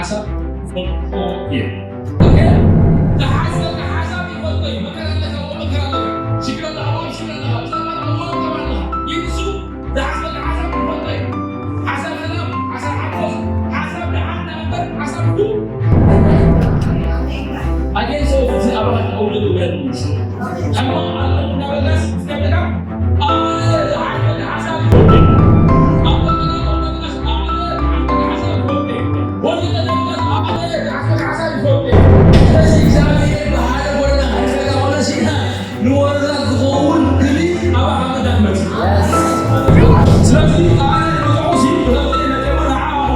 ሓሳብ ይፈልጦ እየ። ኦኬ? ዝሓሰብካ ሓሳብ ይፈልጦ እዩ። መከራ ኣለካ፣ እሞ መከራ ኣለካ። ሽግር ኣለካ፣ እሞ ሽግር ኣለካ። ጸልማት ኣለካ፣ እሞ ጸልማት ኣለካ። ግን እሱ ዝሓሰብካ ሓሳብ ይፈልጦ እዩ። ሓሳብ ሰላም፣ ሓሳብ ሓጎስ፣ ሓሳብ ደሓን እምበር ሓሳብ ክፉእ። ኣጌን ሰው እዚ ኣባላት ኣውደዱ ያሉት ሕማም ኣለዉ እናበላስ እስከ ንወረዳ ዝኸውን ክሊ ኣባኻ መዳ ትመጽእ። ስለዚ ኣነ ንመጥዑሲ ብኸብደይ መደመር ንዓኹ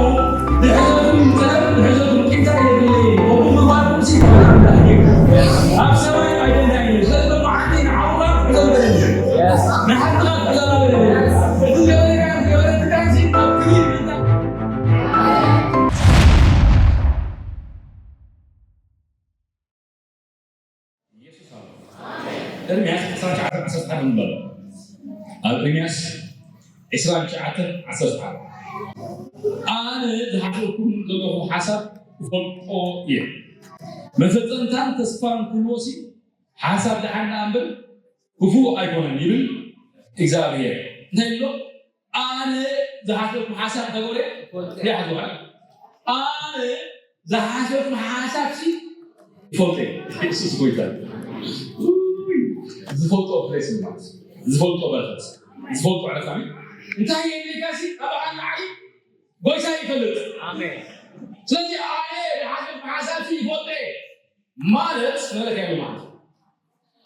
ድሕረትኩም ጠለብ ድሕረትኩም ቂምታ የብለይን። ከምኡ ምግባርኩምሲ ይፈርድ ኣምላኽ እዩ። ኣብ ሰማይ ኣይደላይን እዩ። ስለዚ መዓልቲ ንዓኹ ትሕዘሉ በለኒ። ንሓድኻ ትሕዘላ በለኒ። እቲ ገበሬካ ዝገበረትካሲ ኣብ ክሊል ኢየሱስ ኣሉ። ኤርምያስ ዕስራን ትሽዓተን ዓሰርተ ሓደ ንበሎ። ኣብ ኤርምያስ ዕስራን ትሽዓተን ዓሰርተ ሓደ፣ ኣነ ዝሓሰብኩም ዘለኹ ሓሳብ እፈልጦ እየ፣ መፈጸምታን ተስፋን ክህልዎሲ ሓሳብ ደሓን ደኣ እምበር ክፉእ ኣይኮነን ይብል እግዚኣብሔር። እንታይ ይብሎ? ኣነ ዝሓሰብኩ ሓሳብ ተገብረ ይሓስብካ። ኣነ ዝሓሰብኩ ሓሳብ ሲ ይፈልጦ እየ። ኢየሱስ ጎይታ እዩ። ውይ፣ ዝፈልጦ ፕሌስ ማለት ዝፈልጦ በረከት ዝፈልጦ ዕረፍት ኣሜን። እንታይ የድልየካ ሲ ካባኻ ንላዕሊ ጎይታ ይፈልጥ። ኣሜን። ስለዚ ኣነ ዝሓሰብኩ ሓሳብ ሲ ይፈልጦ እየ ማለት ማለት ያሉ ማለት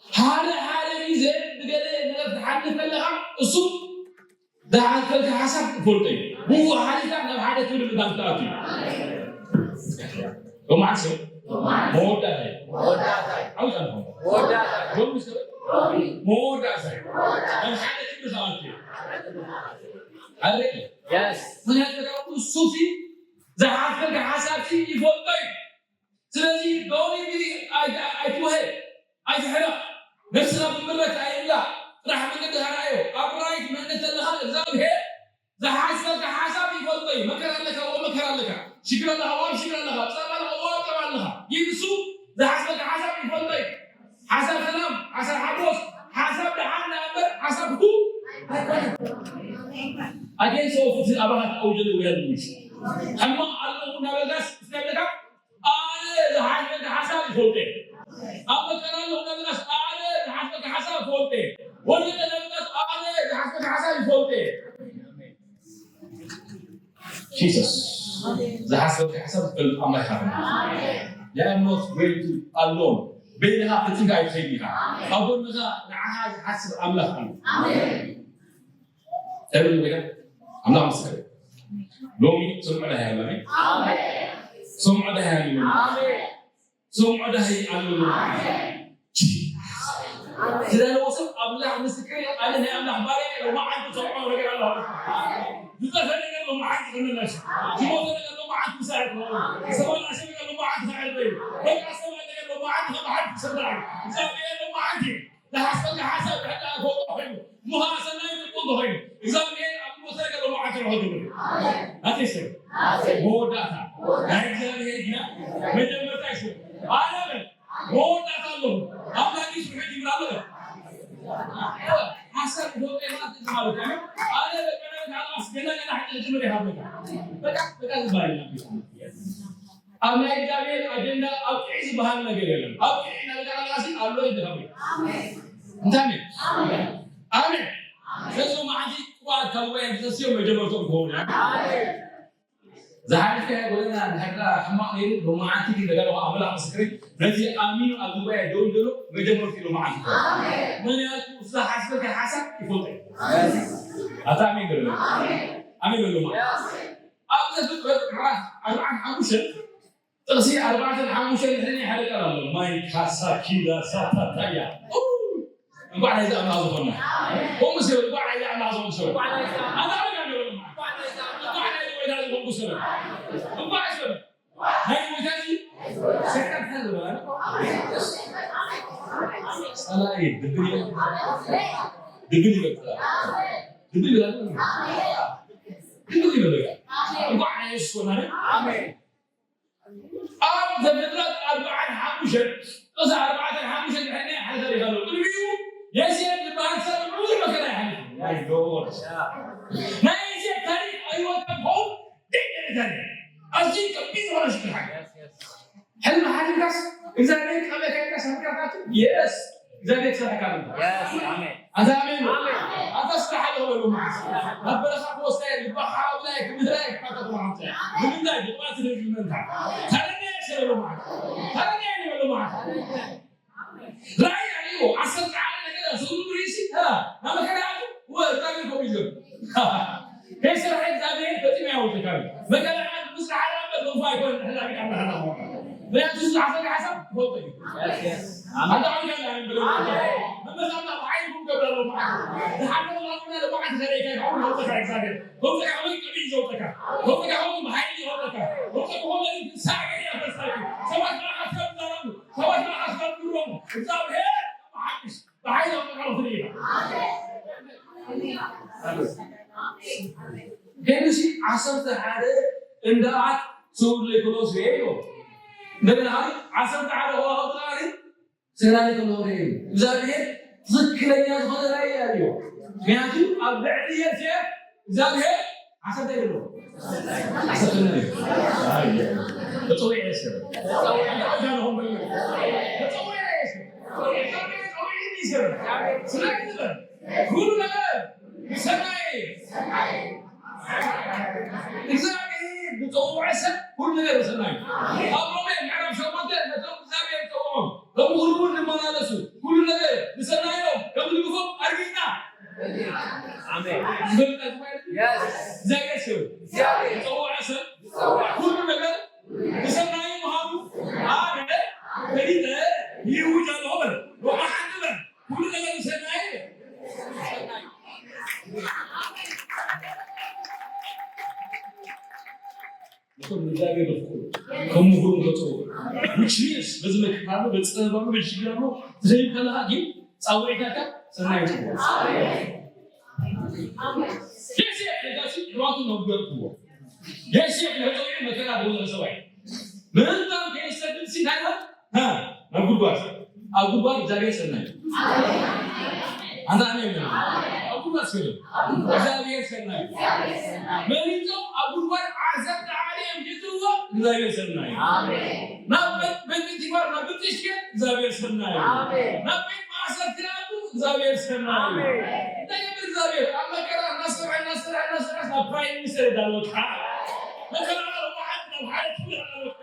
ሓደ ሓደ ግዜ ብገለ ነገር ትሓልፍ ከለኻ እሱ ዝሓልፈልካ ሓሳብ ትፈልጦ እዩ። ብኡ ሓሊፍካ ናብ ሓደ ትውልድ ናብ ትኣቱ እዩ። ሎማዓት ሰብ መወዳእታ እዩ። ዓው ጣልኩም ሎሚ ሰብ መወዳእታ እዩ። ናብ ሓደ ክብሪ ትኣቱ እዩ። ኣረ ምክንያቱ እሱ ሲ ዝሓልፈልካ ሓሳብ ሲ ይፈልጦ እዩ። ስለዚ ዶኒ ቢሪ ኣይትውሀ ኣይትሕረቕ። ነብስኻ ብምረት ኣይብላ። ጥራሕ መንገድኻ ርኣዮ። ኣብ ራይት መንገዲ ዘለኻ እግዚኣብሔር ዝሓስበካ ሓሳብ ይፈልጦ እዩ። መከራ ኣለካ፣ እዎ መከራ ኣለካ። ሽግር ኣለካ፣ እዎ ኣብ ሽግር ኣለካ። ጸማ ኣለካ፣ እዎ ኣብ ጸማ ኣለካ። ግን እሱ ዝሓስበካ ሓሳብ ይፈልጦ እዩ። ሓሳብ ሰላም፣ ሓሳብ ሓጎስ፣ ሓሳብ ደሓን እምበር ሓሳብ ክፉእ ኣይኮነን። ኣጌን ሰው ፍትህ ኣባላት ኣውጀ ወያድ ሚስ ሕማቕ ኣለኹ እናበልካስ እስከ ኣለካ ኣነ ዝሓስበካ ሓሳብ ይፈልጥ እየ። ኣብ መከራ ኣለኹ እናበልካስ ኣነ ዝሓስበካ ሓሳብ ይፈልጥ እየ። ወዲቐ እናበልካስ ኣነ ዝሓስበካ ሓሳብ ይፈልጥ እየ። ጂሰስ ዝሓስበካ ሓሳብ ዝፈልጥ ኣምላኽ ይሃበና። You are not going to alone። በይንኻ ፈጺምካ ኣይትኸይድን ኢኻ። ኣብ ጎንኻ ንዓኻ ዝሓስብ ኣምላኽ ኣሎ። ኣሜን። ጎይታ ኣምላኽ ምስክር እዩ። ሎሚ ስምዑ ዳህይ ኣሎ። ኣሜን። ስምዑ ዳህይ ኣሎ። ኣሜን። ስምዑ ዳህይ ኣሎ። ኣሜን። ዝደለዎ ሰብ ኣምላኽ ምስክር እዩ። ኣነ ናይ ኣምላኽ ባሪያ እየ። ሎማዓንቲ ዝሰምዖ ነገር ኣሎ። ዝጠፍአ ነገር ሎማዓንቲ ክምለስ። ዝሞተ ነገር ሎማዓንቲ ክሰርሕ። ዝተበላሸ ነገር ሎማዓንቲ ክዕርብ። በቃ ዝተበላሸ ነገር ሎማዓንቲ ከም ሓንቲ ክስራሕ። እግዚኣብሔር ሎማዓንቲ ዝሓሰበካ ሓሳብ ድሕር ደኣ ክወድቕ ኮይኑ፣ ምዃን ሰናይ ጽቡቕ እንተኾይኑ፣ እግዚኣብሔር ኣብ ሞት ነገር ሎማዓንቲ ርሆ ዝብል እዩ። ኣሜን። ኣትሊስት መወዳእታ ናይ እግዚኣብሔር ግና መጀመርታ ይስብ። ኣነ በል መወዳእታ ኣለኹ። ኣምላኽ እዩ ስርሑ ይጅምር ኣሎ። ሓሳብ ክወቀ ማለት እዚ ማለት እዩ። ኣነ በቃ ናይ ኣምላኽ ገና ገና ሕጂ ክጅምር ይሃብካ። በቃ በቃ ዝበሃል የለን። ኣብ ናይ እግዚኣብሔር ኣጀንዳ ኣብቂዒ ዝበሃል ነገር የለን። ኣብቂዒ እናበልካ ከለኻ ሲ ኣሎ ይበሃል። ኣሜን። እንታይ ኣሜን? ኣሜን። ኣሜን። ስለዚ ሎማዓንቲ ቅቡኣት ካብ ጉባኤ ክሰስዮም መጀመርትኦም ክኸውን እዮም። ኣሜን። ዝሓለፈ ጎደና እንድሕር ደኣ ሕማቕ ነይሩ፣ ሎማዓንቲ ግን ደጋግሞ ኣምላኽ ምስክረይ፣ ነቲ ኣሚኑ ኣብ ጉባኤ ደው ኢሉ ዘሎ መጀመርትኡ ሎማዓንቲ ይኸውን። ኣሜን። ምኽንያቱ ዝሓስበካ ሓሳብ ይፈልጦ እዩ። ኣሜን። ኣታ ኣሜን በሉ። ኣሜን። ኣሜን በሉ። ኣሜን። ኣብ ዘፍጥረት ምዕራፍ ኣርብዓን ሓሙሽተን ጥቕሲ ኣርባዕተን ሓሙሽተን ድሕሪ ናይ ሓደ ቃል ኣሎ። ማይ ካሳ ኪዳ ሳታታያ። ኡ! እንኳዕ ናይዚ ኣምላኽ ዝኾንና። ከምኡ ስለ እንኳዕ ናይዚ ኣምላኽ ዝኾንኩ ስለ። ኣታ ኣሜን በሉ። እንኳዕ ናይዚ ጎይታ ዝኾንኩ ስለ። እንኳዕ ስለ። ናይ ጎይታ እዚ ሰይጣን ሓል ዝበሃል። ጸላኢ ድብል ይበል። ድብል ይበል ጸላኢ። ድብል ይበል። ድብል ይበል። እንኳዕ ናይ የሱስ ወናነ። ኣሜን። ኣብ ዘፍጥረት ኣርባዓን ሓሙሽተን፣ ቁጽሪ ኣርባዕተን ሓሙሽተን ድሕርና ሓደ ታሪኽ ኣሎ። ቅድሚኡ ዮሴፍ ዝበሃል ሰብ ብዙሕ መከራ ይሓልፍ። My God። ናይ ዮሴፍ ታሪኽ ኣይወጣ ሆም ደገ ታሪኽ። ኣዝዩ ከቢድ ዝኾነ ሽግር ሓሊፉ። ሕልሚ ሓሊፍካስ እግዚኣብሔር ቀበካ ኢልካ ሰምካካቱ? የስ፣ እግዚኣብሔር ክሰርሐካ ኣሎ። የስ፣ ኣሜን። ኣንታ ኣሜን በል። ኣሜን። ኣንታ ስራሕ ኣለዎ በሉ መዓስ። ኣብ በረኻ ክወስዳ እየ፣ ልባኻ ኣብላ እየ፣ ክምህራ እየ፣ ክሓተት መዓልቲ እየ። ንምንታይ? ብቕባእ ትደግመንታ። ታረኛ እየ በሉ መዓስ። ታረኛ እየ በሉ መዓስ። ራእይ ኣርእይዎ፣ ዓሰርተ ሓደ ነገር ዝብሉ ርእሲ፣ እ፣ ናብ መከራ ኣቱ፣ ወ፣ እግዚኣብሔር ከምኡ ይገብር። ከይሰርሐ እግዚኣብሔር ፈጺሙ ኣየውጽእካን እዩ። መከራ ምስ ዝሓለፈ ገንፎ ኣይኮነን፣ ንሕና ቢና ንሕና ንኾን። ምኽንያቱ ዝሓሰበ ሓሳብ ክፈልጦ እዩ። ኣንታ ዓውዲ ኣለ ኣሜን በሉ። ኣሜን። መመስ ኣምላኽ ብሓይሊ ክገብር ኣለዎ መዓት። ዝሓለፈ ኣምላኽና ልባዓት ዘርእየካ እዩ፣ ከውጽእካ እግዚኣብሔር። ከውጽእካ ከመይ ቅድሚ እዩ ዘውጽእካ? ከውጽእካ ከመይ ብሓይሊ የውጽእካ? ከውጽእካ ከመይ ንሳዕ ያፈሳችሁ? ሰባት ንዓኻ ከም ዝዛረቡ፣ ሰባት ንዓኻ ከም ዝግረሙ፣ እግዚኣብሔር ብሓድሽ ብሓይሊ ኣውጽእካ ርኽብ እዩ። ሄንሲ ዓሰርተ ሓደ እንዳኣት ሰውር ለይኮሎስ ይሄ ነው። እንደገና ዓሰርተ ሓደ ከዋኽብቲ ቃሪ ሰራሪ ከሎ ይሄ ነው። እግዚኣብሔር ትኽክለኛ ዝኾነ ራእይ ያለው። ምክንያቱ ኣብ ልዕሊ ዮሴፍ እግዚኣብሔር ዓሰርተ ይብሎ። ዓሰርተ ነው። አይ፣ ተጸውየ ይሰር። ተጸውየ ይሰር። ተጸውየ ይሰር። ስለዚህ ሁሉ ነገር ሰናይ እግዚኣብሔር ዝጸውዐ ሰብ ኩሉ ነገር ብሰናይ እዩ። ኣብ ሮሜ ምዕራፍ ሸሞንተ ነቶም እግዚኣብሔር ዝጸውዖም ከምኡ ኩሉ እውን ንመላለሱ ኩሉ ነገር ብሰናዮም ከም ዝግፎም ኣርጊና። ኣሜን። ዝፈልጣ ማለት የስ። እግዚኣብሔር ሰብ እግዚኣብሔር ዝጸውዐ ሰብ ዝጸውዐ ኩሉ ነገር ብሰናይ ምዃኑ ኣነ ፈሊጠ ይውጅ ኣለኹ በል። ሮማ ሓንቲ በል። ኩሉ ነገር ብሰናይ እቶም ንእግዚኣብሔር ዘፍቅሩ ከም ምሁር ንገጽዎ። Which means በዚ መከራ ኣሎ፣ በዚ ጸበባ ኣሎ፣ በዚ ሽግር ኣሎ፣ ዘይከለኻ ግን ጻውዒታካ ሰናይ ይጽውዕ። ዮሴፍ ነጋሲ ሕዋቱ ነግረትዎ። ዮሴፍ ንሕቶዮ መከራ ዝበዝሖ ሰብኣይ። ምእንታን ከየሰድድ ሲ እንታይ ይብል? ሃ፣ ናብ ጉድጓድ። ኣብ ጉድጓድ እግዚኣብሔር ሰናይ። ኣንታ ኣሜን በል። ኣብ ጉድጓድ ስለ እግዚኣብሔር ሰናይ። መሪጾም ኣብ ጉድጓድ ዓሰርተ ሓደ እዮም ሒዝዎ፣ እግዚኣብሔር ሰናይ። ኣሜን። ናብ ቤት፣ ቤት ቲፋር፣ ናብ ቤት ሽኬት፣ እግዚኣብሔር ሰናይ። ኣሜን። ናብ ቤት ማእሰርቲ ክኣቱ፣ እግዚኣብሔር ሰናይ። ኣሜን። እንታይ ይብል እግዚኣብሔር? ኣብ መከራ እናሰርዐ፣ እናሰርዐ፣ እናሰርዐ፣ ናብ ፕራይም ሚኒስተር የዳለወካ። መከራ ናብ ሓደ፣ ናብ ሓደ ክፍሊ ኣለወካ።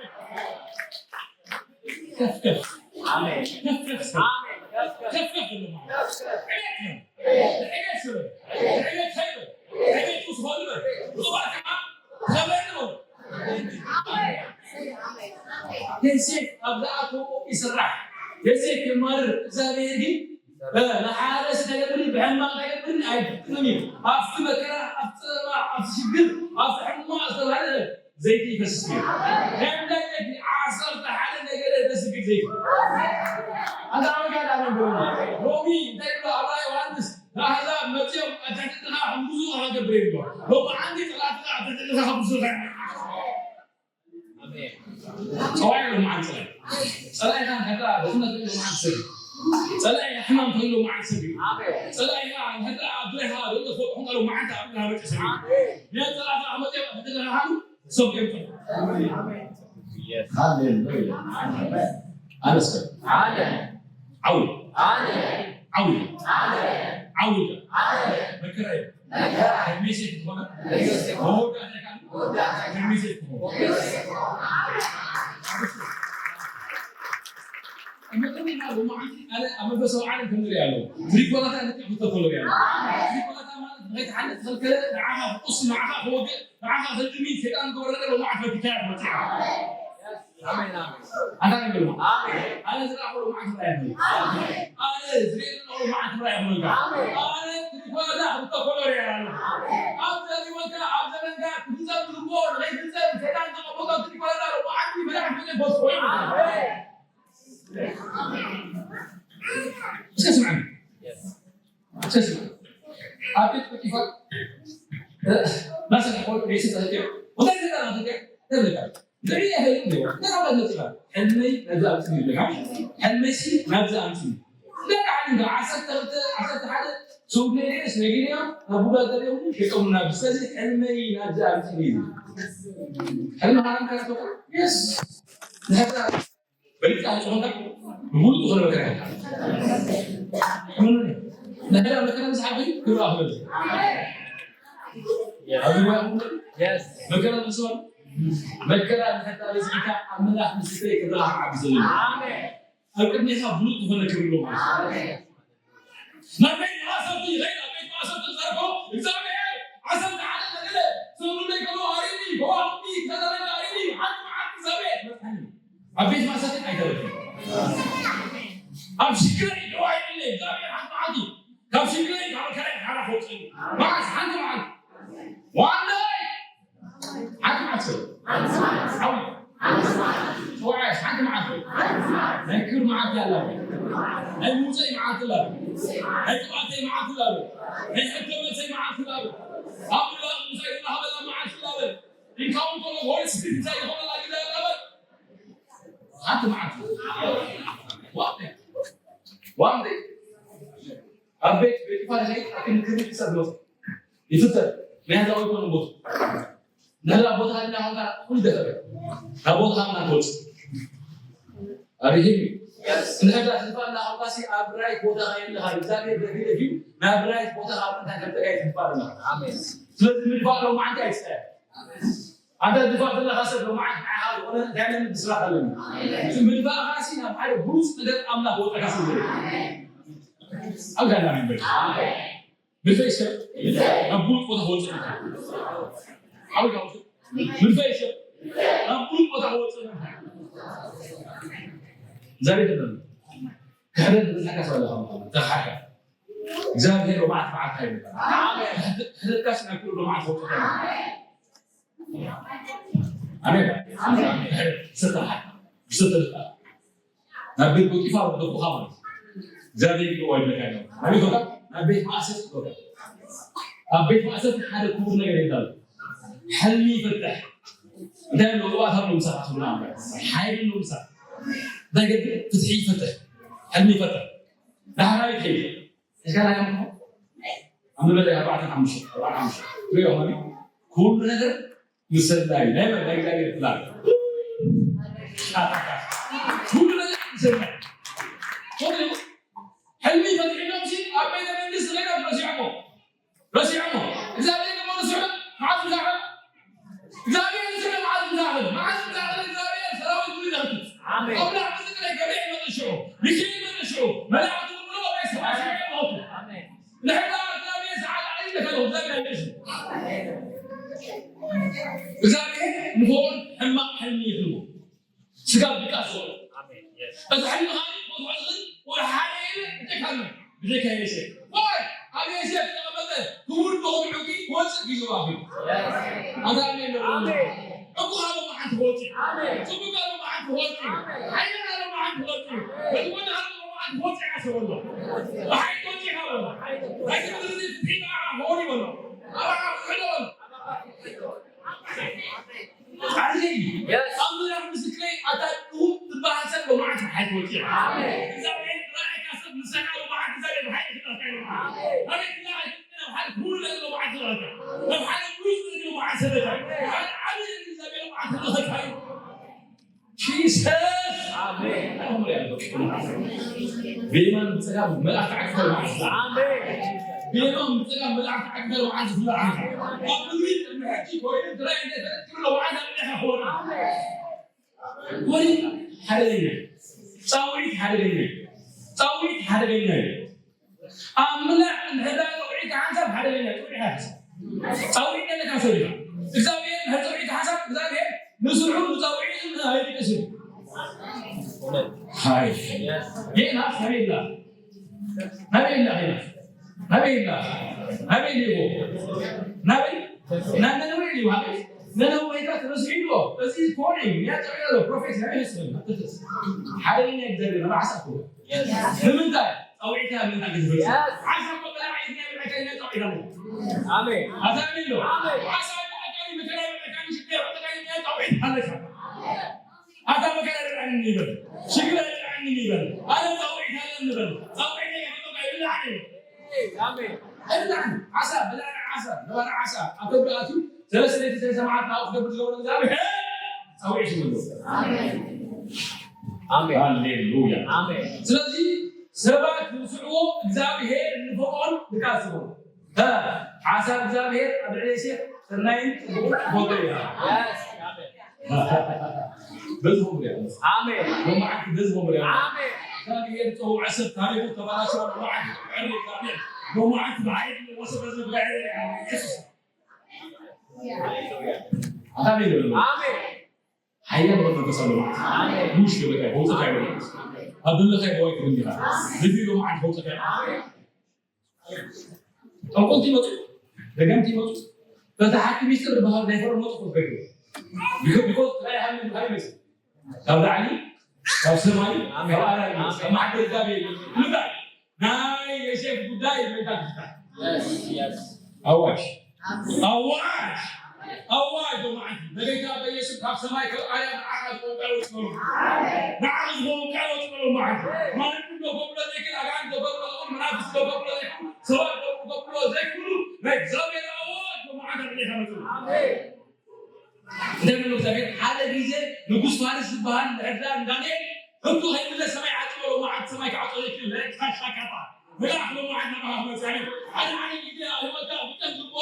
ከፍ ከፍ። ኣሜን። ከፍ ከፍ ስለ። ኣሜን። ከፍ ከፍ። ከፍ ከፍ ኣሎ ማለት። ከፍ ከፍ። ዕቤት ነው። ዕቤት ስለ። ዕቤት ኸይር። ዕቤት ውስጥ ሆኖ ነው። ሩባ ከማ ተበድሎ። ዮሴፍ ኣብ ዝኣተዎ ይስራሕ። ዮሴፍ የማርር። እግዚኣብሔር ግን ንሓደ ነገር ብሕማቕ ነገር ኣይፍትንን እዩ። ኣብቲ መከራ፣ ኣብቲ ጸበባ፣ ኣብቲ ሽግር፣ ኣብቲ ሕማቕ ዝተባህለ ዘይቲ ይፈስስ ነይሩ። ከምዚ ዘይቲ ዓሰርተ ሓደ ነገር ዘስግድ ዘይቲ። ኣንታ ኣመልካት ኣመን ብሎ። ሎሚ እንታይ ይብሎ ኣብርሃ ዮሃንስ? ንኣሕዛብ መጺኦም ኣብ ትሕቲ እግርኻ ክምጉዙኻ ክገብር እየ ይብሎ። ሎሚ ዓንዲ ጸላእትኻ ኣብ ትሕቲ እግርኻ ክምጉዙኻ እዮም። ኣሜን። ጸዋዒ ሎሚ ዓንዲ ጸላኢ። ጸላኢኻ እንድሕር ደኣ ድኽነት ኮይኑ ሎሚ ዓንዲ ሰጊድ። ጸላኢ ሕማም ኮይኑ ሎሚ ዓንዲ ሰጊድ። ኣሜን። ጸላኢኻ እንድሕር ደኣ ኣብ ዙርያኻ ዘሎ ክወድቑ እንከለዉ ሎሚ ዓንዲ ኣብ እግርኻ መጺኡ ሰጊድ። ኣሜን። ነጸላእትኻ መጺኦም ኣብ ትሕቲ እግርኻ ክሓሉ ሰብ ገምጾም። ሃሌሉያ። ኣመስግን። ዓው። ዓው። ዓው። ዓው። መከራ እዩ። መከራ። ሜሴጅ ትኾነ። መወዳእታ ይካል። ሜሴጅ ትኾነ። መጠን ኢና ሎማዓንቲ ኣነ ኣብ መንፈሳዊ ዓለም ከም ንሪኦ ኣለዉ። ትሪኮላታ ልክዕ ክልተ ከሎ እያ። ትሪኮላታ ማለት ንኸይትሓልፍ ዝኸልከለ ንዓኻ ክቁስ፣ ንዓኻ ክወግእ፣ ንዓኻ ከድሚ ሰይጣን ዝገበረ ነገር ሎማዓንቲ መኪታያ ትመጽእ ኢኻ። ኣሜን፣ ኣሜን። ኣንታ ንብል። ኣሜን። ኣነ ዝረኣኹ ሎማዓንቲ ራእይ ኣሜን። ኣነ ዝርእየ ዘለኹ ሎማዓንቲ ራእይ ኣሜን። ኣሜን። ኣነ ትሪኮላታ ክልተ ከሎ እያ። ኣሜን። ኣብ ዘሪወካ፣ ኣብ ዘመንካ ክፍጸም ዝግብኦ ንኸይፍጸም ሰይጣን ዘቐመጦ ትሪኮላታ ሎማዓንቲ መድሓኒት መጸ ይፈስሖ እዩ። ኣሜን። እስከ ስምዓኒ። እስከ ስምዓኒ። ኣብ ቤት ፖቲፋር፣ እ፣ ናሰ ተኾሉ ቤት ተዘግዮ። ወደ ዘጠና ዘጠና ተብለካ። ንርኢ ኣይፈልጥን እዮም። እንታይ ካብ መፂኻ? ሕልመይ ናብዚ ኣምፅእ ይብለካ። ሕልመይሲ ናብዚ ኣምፅእ። ደቂ ዓዲ እንዳ ዓሰርተ ክልተ፣ ዓሰርተ ሓደ ሰው ነይስ ነጊርያ ናብ ቡዳ ተሪኦም ሸጦም ናብ። ስለዚ ሕልመይ ናብዚ ኣምፅእ እዩ። ሕልሚ ሃራም ካርቶ። የስ። ንሕታ በሊጣ ዝኾንካ ብሙሉእ ዝኾነ መከራ ይሓልፍ። ንሕና መከራ ምስ ሓቂ ክብራ ክበል። ኣብዚ ሞያ ኩሉ Yes. መከራ ምስ መከራ ንሕታ በዚሕካ ኣምላኽ ምስክረይ ክብራ ክዓቢ ዘሎ። ኣሜን። ኣብ ቅድሜኻ ብሉጽ ዝኾነ ክብሪ ኣሎ ማለት እዩ። ናብ ቤት ማእሰርቲ ይኸይድ፣ ኣብ ቤት ማእሰርቲ ዝጸርፎ እግዚኣብሔር ዓሰርተ ሓደ ተገለ ሰብሉ ለይከሎ ኣሪኒ፣ ከዋኽብቲ ተዘረጋ ኣሪኒ፣ ሓንቲ መዓልቲ እግዚኣብሔር መጽሓኒ። ኣብ ቤት ማእሰርቲ ኣይተረፍን። ኣብ ሽግረይ ደዋይ ኢለ እግዚኣብሔር ሓንቲ መዓልቲ ካብ ሽግረይ ካብ መከራይ ሓራ ከውፅእኒ። መዓስ ሓንቲ መዓልቲ ዋንደይ ሓንቲ መዓልቲ ዓው ሰውዓይ ሓንቲ መዓልቲ ናይ ክብሪ መዓልቲ ኣላ። ናይ ምውፀይ መዓልቲ ኣላ። ናይ ጥብኣተይ መዓልቲ ኣላ። ናይ ሕቶ መልሰይ መዓልቲ ኣላ። ኣብ ምድሪ ምሳይ ዝራኸበላ መዓልቲ ኣላ። ኢንካውን ከሎ ሆሊ ስፒሪት እንታይ ዝኾነላ ግዜ ኣላ። ሓንቲ መዓልቲ ዋንደይ ዋንደይ ኣብ ቤት ቤት ፋርሻይ ኣክን ክብሪ ክሰብ ይወስድ ይፍተር ናይ ህዝባዊ ይኮን ቦት ንሕና ቦታ ልና ሆንካ ኩሉ ደፈረ ካብ ቦታ ሃምና ትወፅእ ኣሪሂም ንሕና ህዝባ ና ሆንካሲ ኣብ ራይት ቦታ ከየለኻ እግዚኣብሔር ደፊለፊ ናብ ራይት ቦታ ካብ እንታይ ከብጠቃ ይትፋልና ስለዚ ምድፋእ ሎማዓንቲ ኣይትፀያ ኣንተ ድፋእ ዘለኻ ሰብ ሎማዓንቲ ንዓኻ ዝኾነ እንታይ ዓይነት ብስራት ኣለኒ ምድፋእኻሲ ናብ ሓደ ብሉፅ ነገር ኣምላኽ ወፀካ ስለ ኣብ ጋና ነበር ምድፈይ ሰብ ናብ ብሉፅ ቦታ ክወፅእ ምድፈይ ሰብ ናብ ብሉፅ ቦታ ክወፅእ ዘቤት ክሕደት ብዝሓካ ሰለኻ ተኻካ እግዚኣብሔር ሎማዓንቲ መዓልታ ይበል ክሕደትካሲ ናብ ኩሉ ሎማዓንቲ ክወፅእ ኣሜን። ሰተሓ ሰተልካ ናብ ቤት ፖጢፋር ወደቁኻ ማለት እግዚኣብሔር ይቅዋ ይብለካ ኣለካ ናበይ ኮታ ናብ ቤት ማእሰር ኮታ ኣብ ቤት ማእሰር ሓደ ክቡር ነገር የዳሉ ሕልሚ ይፈትሕ እንታይ ኣሎ ቅባት ኣሎ ምሳኻ ትብላ ሓይል ኣሎ ምሳ እንታይ ገድል ፍትሒ ይፈትሕ ሕልሚ ይፈትሕ ዳሕራዊ ከይድ እስካ ናይ ኣምኮ ኣብ መበለ ኣርባዕተ ሓሙሽተ ኣርባዕተ ሓሙሽተ ትሪኦ ሆኒ ኩሉ ነገር ምሰላይ ናይ መን ናይ እግዚኣብሔር ፕላን ኩሉ ነገር ምሰላይ ሆኒ ሕልሚ ፈትሒሎም ሲ ኣብ ቤተ መንግስት ሌላ ረሲዖሞ ረሲዖሞ እግዚኣብሔር ደሞ ረሲዑ መዓዝ ምዛዕበ እግዚኣብሔር ዝስለ መዓዝ ምዛዕበ መዓዝ ምዛዕበ እግዚኣብሔር ሰራዊት ሁሉ ይደክት ኣብ ላዕሊ ዝቅረ ገብርኤል መጥሽዑ ሚካኤል መጥሽዑ መላእክቱ ብሎ ናይ ሰማይ ሽዑ ይመቱ ንሕና እግዚኣብሔር ዝዓል ዓይን ለከለ እግዚኣብሔር ኣይደሽ እግዚኣብሔር ንሆን ሕማቅ ሕልሚ ይህልዎ ስጋ ብቃ ዝኾነ እቲ ሕልሚ ኻኒ ወትወዕዝን ወደ ሓደ ኢለ ብደካመ ብደካ የሸ ዋይ ኣብ የሸ ተቀመጠ ክቡር ብሆን ዕቂ ወፅእ ጊዜ ዋፊ ኣዛሚ የለ ዕቁ ሃቦ መዓንቲ ክወፅእ ፅቡቅ ሃቦ መዓንቲ ክወፅእ ሓይልን ሃቦ መዓንቲ ክወፅእ በዝወደ ሃቦ መዓንቲ ክወፅእ ያሰበሎ ብሓይል ወፅእ ሃበሎ ኣይትምድርዚ ፊና ሆኒ በሎ ኣባዓ ክሕደበሎ ኣዚ ኣብ ዙርያ ምስክረይ ኣታ ድኹም ዝበሃል ሰብ ሎማዓንቲ ብሓይል ክወፅእ እግዚኣብሔር ራእይካ ሰብ ንሰካ ሎማዓንቲ እግዚኣብሔር ብሓይል ክዳካ ሎማዓንቲ ኣቤት ላኣይ Jesus! ብየማን ብፀጋም መላእክቲ ዓክፈር መዓልቲ ብየማን ብፀጋም መላእክቲ ዓክፈር መዓልቲ ዝለዓልካ ኣብ ምድሪ ቅድሚ ሕጂ ኮይኑ ድራይ እንደፈለጥ ክብሎ መዓልቲ ኣበሊኻ ክወርድ ወሪድ ሓደገኛ ፃውዒት ሓደገኛ ፃውዒት ሓደገኛ እዩ ኣምላኽ እንድሕር ዳኣ ጸውዒካ ሓንሳብ ሓደገኛ ጸውዒካ ሓንሳብ ጸውዒ ኣለካ ሰብ ኢኻ እግዚኣብሔር እንድሕር ጸውዒካ ሓንሳብ እግዚኣብሔር ንስርሑ ንጸውዒ ኣይድቅስ እዩ ሃይ ጌና ሰበይላ ናበይ ኢላ ኸይዳ ናበይ ኢላ ናበይ ኢልዎ ናበይ ናብ ነነዌ ኢልዎ ሃበይ ነነዌ ኸይዳ ተመስሉ ኢልዎ እዚ ኮነ እዩ ያ ጸውዒ ኣሎ ፕሮፌት ናበይ ስለ ሓደ ኛ እግዚኣብሔር ንባዕሳ እኮ ንምንታይ ጸውዒትካ ምንታይ ክትፍጽም ዓሳ እኮ በላዕ ኢድና ብዕካይ ናይ ጸውዒት ኣለዎ ኣሜን ኣታ ኣሜን ዶ ዓሳ ብዕካይ መከራ ብዕካይ ሽግር ብዕካይ ናይ ጸውዒት ኣለካ ይበል፣ ሽግር ኣይብልዓኒ ይበል፣ ኣነ ጻውዒት ኣለኒ ይበል፣ ጻውዒት ይበል፣ ይብልዓኒ ይበል። ኣሜን። ኣይብልዓኒ። ዓሳ፣ በላዕና ዓሳ፣ ነባሪ ዓሳ፣ ኣብ ከብዱ ኣትዩ፣ ሰለስተ ለይቲ ሰለስተ መዓልቲ ናብኡ ክገብር ዝገበሮ እግዚኣብሔር ጻውዒት ይመልስ። ኣሜን። ኣሜን። ሃሌሉያ። ኣሜን። ስለዚ ሰባት ዝስዕዎ እግዚኣብሔር ንፈቆን ድቃስዎ። እ፣ ሓሳብ እግዚኣብሔር ኣብ ልዕሊ ዮሴፍ ሰናይን ጽቡቕን ክፈልጦ እዩ። የስ፣ ኣሜን። በዚ ኸምኡ ይኣምር። ኣሜን። ሎማዓንቲ በዚ ኸምኡ ይኣምር። ኣሜን። እግዚኣብሔር ጸውዐ ሰብ ታሪኹ ተባላሽዋ ሎማዓንቲ ዕሪ እግዚኣብሔር ሎማዓንቲ ብሓይሊ ወሰበ ዝብላ ኢየሱስ። ኣታ ቤት በሎ። ኣሜን። ሓያል መንፈስ ኣሎ ማለት እዩ። ኣሜን። ሙሽ ገበታ ይፈውሰካ ይበል። ኣብ ዘለኻዮ ቦይ ክብል እንዲኻ። እዚ ሎማዓንቲ ይፈውሰካ። ኣሜን። ጠንቆልቲ ይመጹ፣ ደገምቲ ይመጹ፣ ፈታሓቲ ሚስጥር ዝበሃል ናይ ፈርዖን መጽሓፍ ገይሩ። ቢኮ-፣ ቢኮዝ ጥራይ ሃሊ እንታይ ይመስል? ካብ ላዕሊ፣ ካብ ሰማይ፣ ኣሜን። ካብ ኣራይ፣ ኣሜን። ካብ ማዕበል እግዚኣብሔር ይመጽእ። ንምንታይ? ናይ ዮሴፍ ጉዳይ መይታ ክፍታ። የስ፣ የስ። ኣዋጅ። ኣዋጅ! ኣዋጅ ሎማዓንቲ! በጌታ በኢየሱስ ካብ ሰማይ ካብ ኣርያም ንዓኻ ዝኸውን ቃል ወጽእ በሎ። ንዓኻ ዝኸውን ቃል ወጽእ በሎ ሎማዓንቲ። ማንም ዶ ከብሎ ዘይክእል፣ ኣጋንንት ዶ ከብሎ ዝኽእል፣ መናፍስቲ ዶ ከብሎ ዘይክእሉ፣ ሰባት ዶ ከብሎ ዘይክእሉ፣ ናይ እግዚኣብሔር ኣዋጅ ሎማዓንቲ ኣብ ልዕሌኻ መጽእ። ኣሜን። እንታይ ይብሎ እግዚኣብሔር? ሓደ ግዜ ንጉስ ፋርስ ዝበሃል ንዕድላ ንዳንኤል ሕቶ ከይምለስ ሰማይ ዓጽዎ፣ ሎማዓንቲ ሰማይ ክዓጽዎ ዘይክእል፣ ናይ ሻካታ። መልኣኽ ሎማዓንቲ ናባኻ ክመጽእ እዩ። ሓደ ሓደ ግዜ ኣብ ህይወትካ ብጠንቅቆ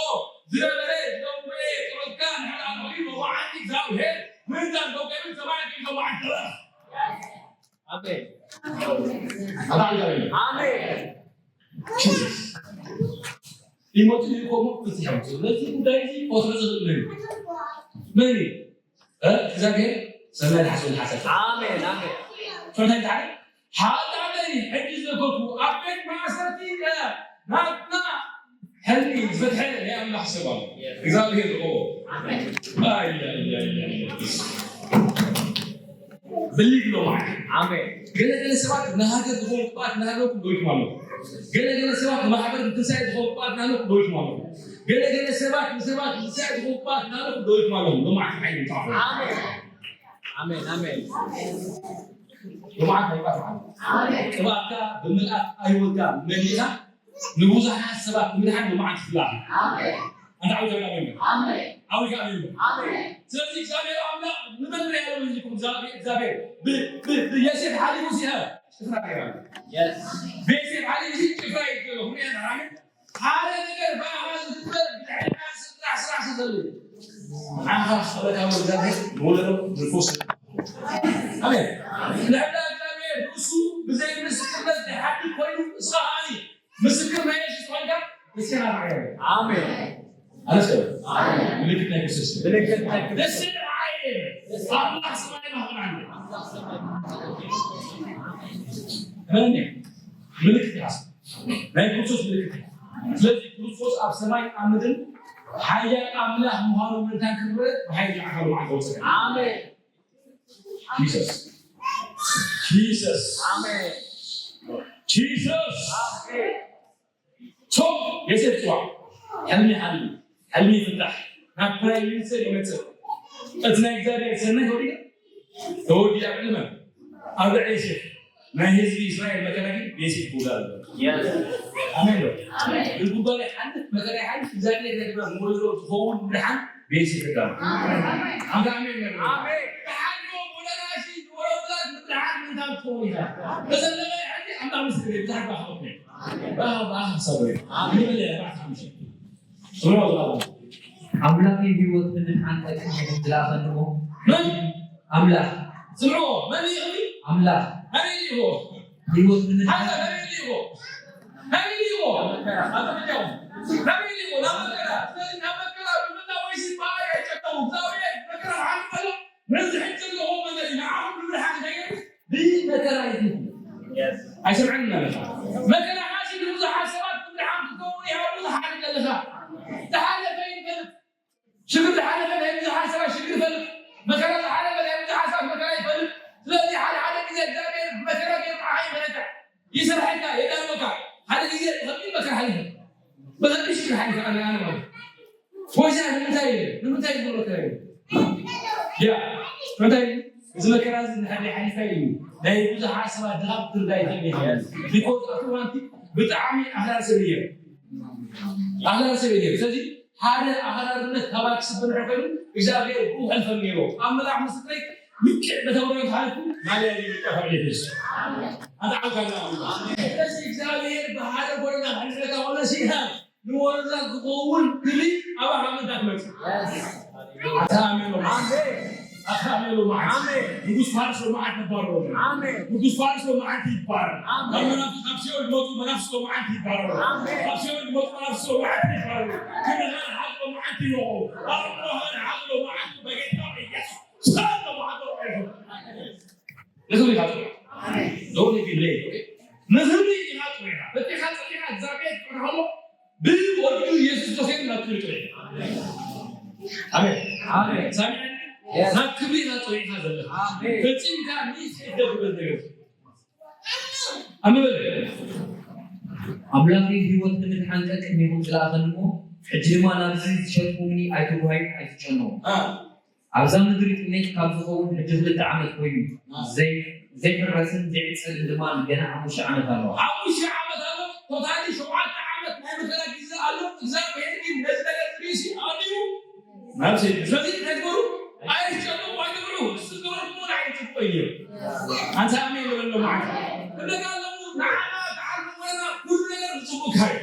ዝነበረ፣ ዝደወየ ጸሎትካ ንሕና ንኽእል ሎማዓንቲ እግዚኣብሔር ምእንታን ደው ከይብል ሰማይ ከይዱ ሎማዓንቲ ተረፍ። ኣሜን። ኣታ እንታይ? ኣሜን። ጂሰስ። ሊሞቱ ይቆሙ ፍትሕ ያውጡ። በዚህ ጉዳይ እዚህ ቆስሎ ጽድቅ ነው። ምን? እ? እግዚኣብሔር ሰናይ ዝሓስበሉ ሓሳብ። ኣሜን፣ ኣሜን። ፈታይ ተዓለ? ሓጣነይ ሕጂ ዘከርኩ ኣብ ቤት ማእሰርቲ፣ እ፣ ናትና ሕልሚ ዝፈትሐ ናይ ኣምላኽ ሰብ ኣሎ። እግዚኣብሔር ዝቆሞ። ኣሜን። ኣይ፣ ኣይ፣ ኣይ፣ ኣይ፣ ኣይ። ብሊግ ሎማዓንቲ። ኣሜን። ገለ ገለ ሰባት ንሃገር ዝኾኑ ቅብኣት እናሃለወኩም ደው ኢልኩም ኣለኹም። ገለ ገለ ሰባት ንማሕበር ንትንሳኤ ዝኾኑ ቅብኣት እናሃለወኩም ደው ኢልኩም ኣለኹም። ገለ ገለ ሰባት ንሰባት ንትንሳኤ ዝኾኑ ቅብኣት እናሃለወኩም ደው ኢልኩም ኣለኹም። ሎማዓንቲ ሓይሊ ይምጻእኹም። ኣሜን። ኣሜን። ኣሜን። ሎማዓንቲ ኣይባትም። ኣሜን። ቅብኣትካ ብምልኣት ኣይወልካ መሊእኻ ንብዙሓት ሰባት ንምድሓን ሎማዓንቲ ትፍላሕ። ኣሜን። ኣንታ ዓዊካ ኣሜን። ኣሜን። ዓዊካ ኣሜን። ኣሜን። ስለዚ እግዚኣብሔር ኣምላኽ ንመን ርኣያ ኣሎ ኢልኩም? እግዚኣብሔር፣ እግዚኣብሔር ብ-፣ ብ-፣ ብዮሴፍ ሓሊፉ ሲኸ ጭፍራ ገይራ። የስ። ብዮሴፍ ሓሊፉ ሲ ጭፍራ ይገሎ። ሁሉ ያ ኣሜን። ሓደ ነገር ብኣኻ ዝግበር ብድሕሪኻ ስራሕ፣ ስራሕ ስለ ዘሎ። ንዓኻ ክኸለካ እግዚኣብሔር ንወለዶ ንርኩስ። ኣሜን። ንሕና እግዚኣብሔር ንሱ ብዘይ ምስክርነት ዝሓድግ ኮይኑ እስኻ ከኣ ምስክር ናይ የሱስ ኮይንካ ንስኻ ርኣዮ። ኣሜን። ኣነስ ኣሜን። ምልክት ናይ ክርስቶስ። ምልክት ናይ ክርስቶስ። ደስ ይብል። ኣምላኽ ሰማይ ማኽን ኣለ። ኣሜን። ምልክት ይሓስብ። ናይ ክርስቶስ ምልክት እዩ። ስለዚ ክርስቶስ ኣብ ሰማይ ኣብ ምድርን ሓያል ኣምላኽ ምዃኑ ምእንታን ክብረት ብሓይሊ ኣካሉ ማዕከ ወሰደ። ኣሜን። ጂሰስ። ጂሰስ። ኣሜን። ጂሰስ። ኣሜን። ሶ የሴፍ ጽዋዕ ሕልሚ ሓልሚ፣ ሕልሚ ይፍታሕ፣ ናብ ፕራይም ሚኒስተር ይመጽእ። እቲ ናይ እግዚኣብሔር ሰናይ ተወዲኣ ተወዲኣ ዕልመ ኣብ ልዕሊ ዮሴፍ ናይ ህዝቢ እስራኤል መከራ ግን ዮሴፍ ክውዳእ ኣለዎ። የስ። ኣሜን ዶ? ኣሜን። እዚ ጉባኤ ሓልፍ መከራ ይሓልፍ እግዚኣብሔር ናይ ግብረ ንወለዶ ዝኸውን ምድሓን ብዮሴፍ ይዳሎ። ኣሜን። ኣንታ ኣሜን በል። ኣሜን። ተሓልፎ ወለናሺ ወለውላድ ምድሓን ምንታን ትኸውን ኢኻ። ተዘለቐ ይሓሊ ኣምላኽ ምስክር እዩ። ብዛዕባ ኻልፍ ባህ፣ ባህ፣ ሰብሪ። ኣሜን። ይበል፣ ኣርባዕተ ሓሙሽተ። ስምዑ፣ ዝቐረበ። ኣምላኽ እዩ ህይወት ንምድሓን ጠቅም ዝለኣኸ ኣለዎ። መን? ኣምላኽ። ስምዑ፣ መን እዩ? ኣምላኽ። ኣበይ እዩ? ህይወት ንምድሓን። ሓንሳእ ኣበይ እዩ? ኣበይ እዩ? ኣብ መከራ። ኣብ መከራ። ኣበይ እዩ? ናብ መከራ። ስለዚ ናብ መከራ ብምእታው ወይሲ ብኣይ ኣይጨከሙ። እግዚኣብሔር መከራ ክሓልፍ ከሎ፣ ነዚ ሕጂ ዘለዎ መን እዩ? ንዓኹም ንምድሓን እንታይ ገይሩ? ብመከራ ይትንኩ። የስ። ኣይሰምዐን ኣለኻ። መከራ ሓሲ ንብዙሓት ሰባት ምድሓን ክትከውን ኢኻ ብዙሕ ሓደጋ ኣለኻ። ዝሓለፈ ይፈልጥ። ሽግር ዝሓለፈ ናይ ብዙሓት ሰባት ሽግር ይፈልጥ። መከራ ዝሓለፈ ናይ ብዙሓት ሰባት መከራ ይፈልጥ። ስለዚ ሓደ ሓደ ግዜ እግዚኣብሔር መከራ ገይሩ ንዓኻ ይመለካ። ይሰርሐካ፣ የዳልወካ። ሓደ ግዜ ብኸቢድ መከራ ሓሊፈ። ብኸቢድ ሽግር ሓሊፈ ኣነ፣ ኣነ ማለት። ወይዛ ንምንታይ፣ ንምንታይ ዝብሎ መከራ እዩ? ያ፣ እንታይ? እዚ መከራ እዚ እንድሕር ሓሊፋ እዩ ናይ ብዙሓት ሰባት ድኻም ክትርዳእ ይኽእል እዩ። ቢኮዝ ኣብቲ እዋንቲ ብጣዕሚ ኣኽራሪ ሰብ እየ። ኣኽራሪ ሰብ እየ። ስለዚ ሓደ ኣኽራርነት ካባይ ክስብር እንድሕር ኮይኑ እግዚኣብሔር ብኡ ከሕልፈኒ ነይሩ። ኣምላኽ ምስክረይ ልክዕ በታ ወረቐት ሓሊፉ ማልያ ይልቀ ካብ ኤፌሶ። ኣንታ ዓውካ ስለዚ እግዚኣብሔር ብሓደ ጎደና ከሕልፈካ ከሎ ሲኢና ንወረዳ ዝኸውን ክብሪ ኣባኻ ምንታይ ትመጽእ? ኣታ ኣሜን በሉ። ኣታ ኣሜን በሉ። ንጉስ ፋርስ ሎማዓንቲ ይባረሩ። ንጉስ ፋርስ ሎማዓንቲ ይባረር። ካብ መናፍስት ካብ ሲኦል ዝመጹ መናፍስት ሎማዓንቲ ይባረሩ። ካብ ሲኦል ዝመጹ መናፍስት ሎማዓንቲ ይባረሩ። ክብርኻ ንሓቂ ሎማዓንቲ ይወቑ። ኣእምሮኻ ንሓቂ ሎማዓንቲ በጌታ በኢየሱስ ስም ሎማዓንቲ ይወቑ። ንኽብሪ ኢኻ ጽውዒኻ። ዶንት ኢቭን ሌት። ንኽብሪ ኢኻ ጽውዒኻ። በቲኻ ጸሊኻ እግዚኣብሔር ክጥዕና ከሎ ብወዱ ኢየሱስ ክርስቶስ ናብ ክብሪ ጥዑይ። ኣሜን። ኣሜን። ሳሚዐኒ? የስ። ናብ ክብሪ ኢና ጥዑይካ ዘለና። ኣሜን። ፈጺምካ ሚስ የደብበት ነገር። ኣሜን። ኣምላኸይ ህይወት ንምድሓን ቀቅድሜኹም ዝለኣኸኒ እሞ፣ ሕጂ ድማ ናብዚ ዝሸጥኩምኒ ኣይትጉሃዩ ኣይትጨነቑ። አ። ኣብዛ ምድሪ ጥሜት ካብ ዝኸውን ሕጂ ክልተ ዓመት ኮይኑ፣ አ። ዘይ-፣ ዘይሕረስን ዘይዕጸድን ድማ ገና ሓሙሽተ ዓመት ኣለዋ። ሓሙሽተ ዓመት ኣሎ። ቶታሊ ሸውዓተ ዓመት ናይ መከራ ግዜ ኣሎ። እግዚኣብሔር ግን ነዚ ነገር እዚ ኣድዩ ናብ ሰይጣን። ስለዚ እንታይ ትገብሩ? ኣይትጨነቑ፣ ኣይትፍርሑ። እዚ ዝገበርኩሞ ንዓይ ጽቡቕ እዩ። ኣንታ ኣሜን በለሎም መዓልቲ። እብለካ ኣለኹ፣ ንዓና ተዓልሙ ዘለና ኩሉ ነገር ንጽቡቕካ እዩ።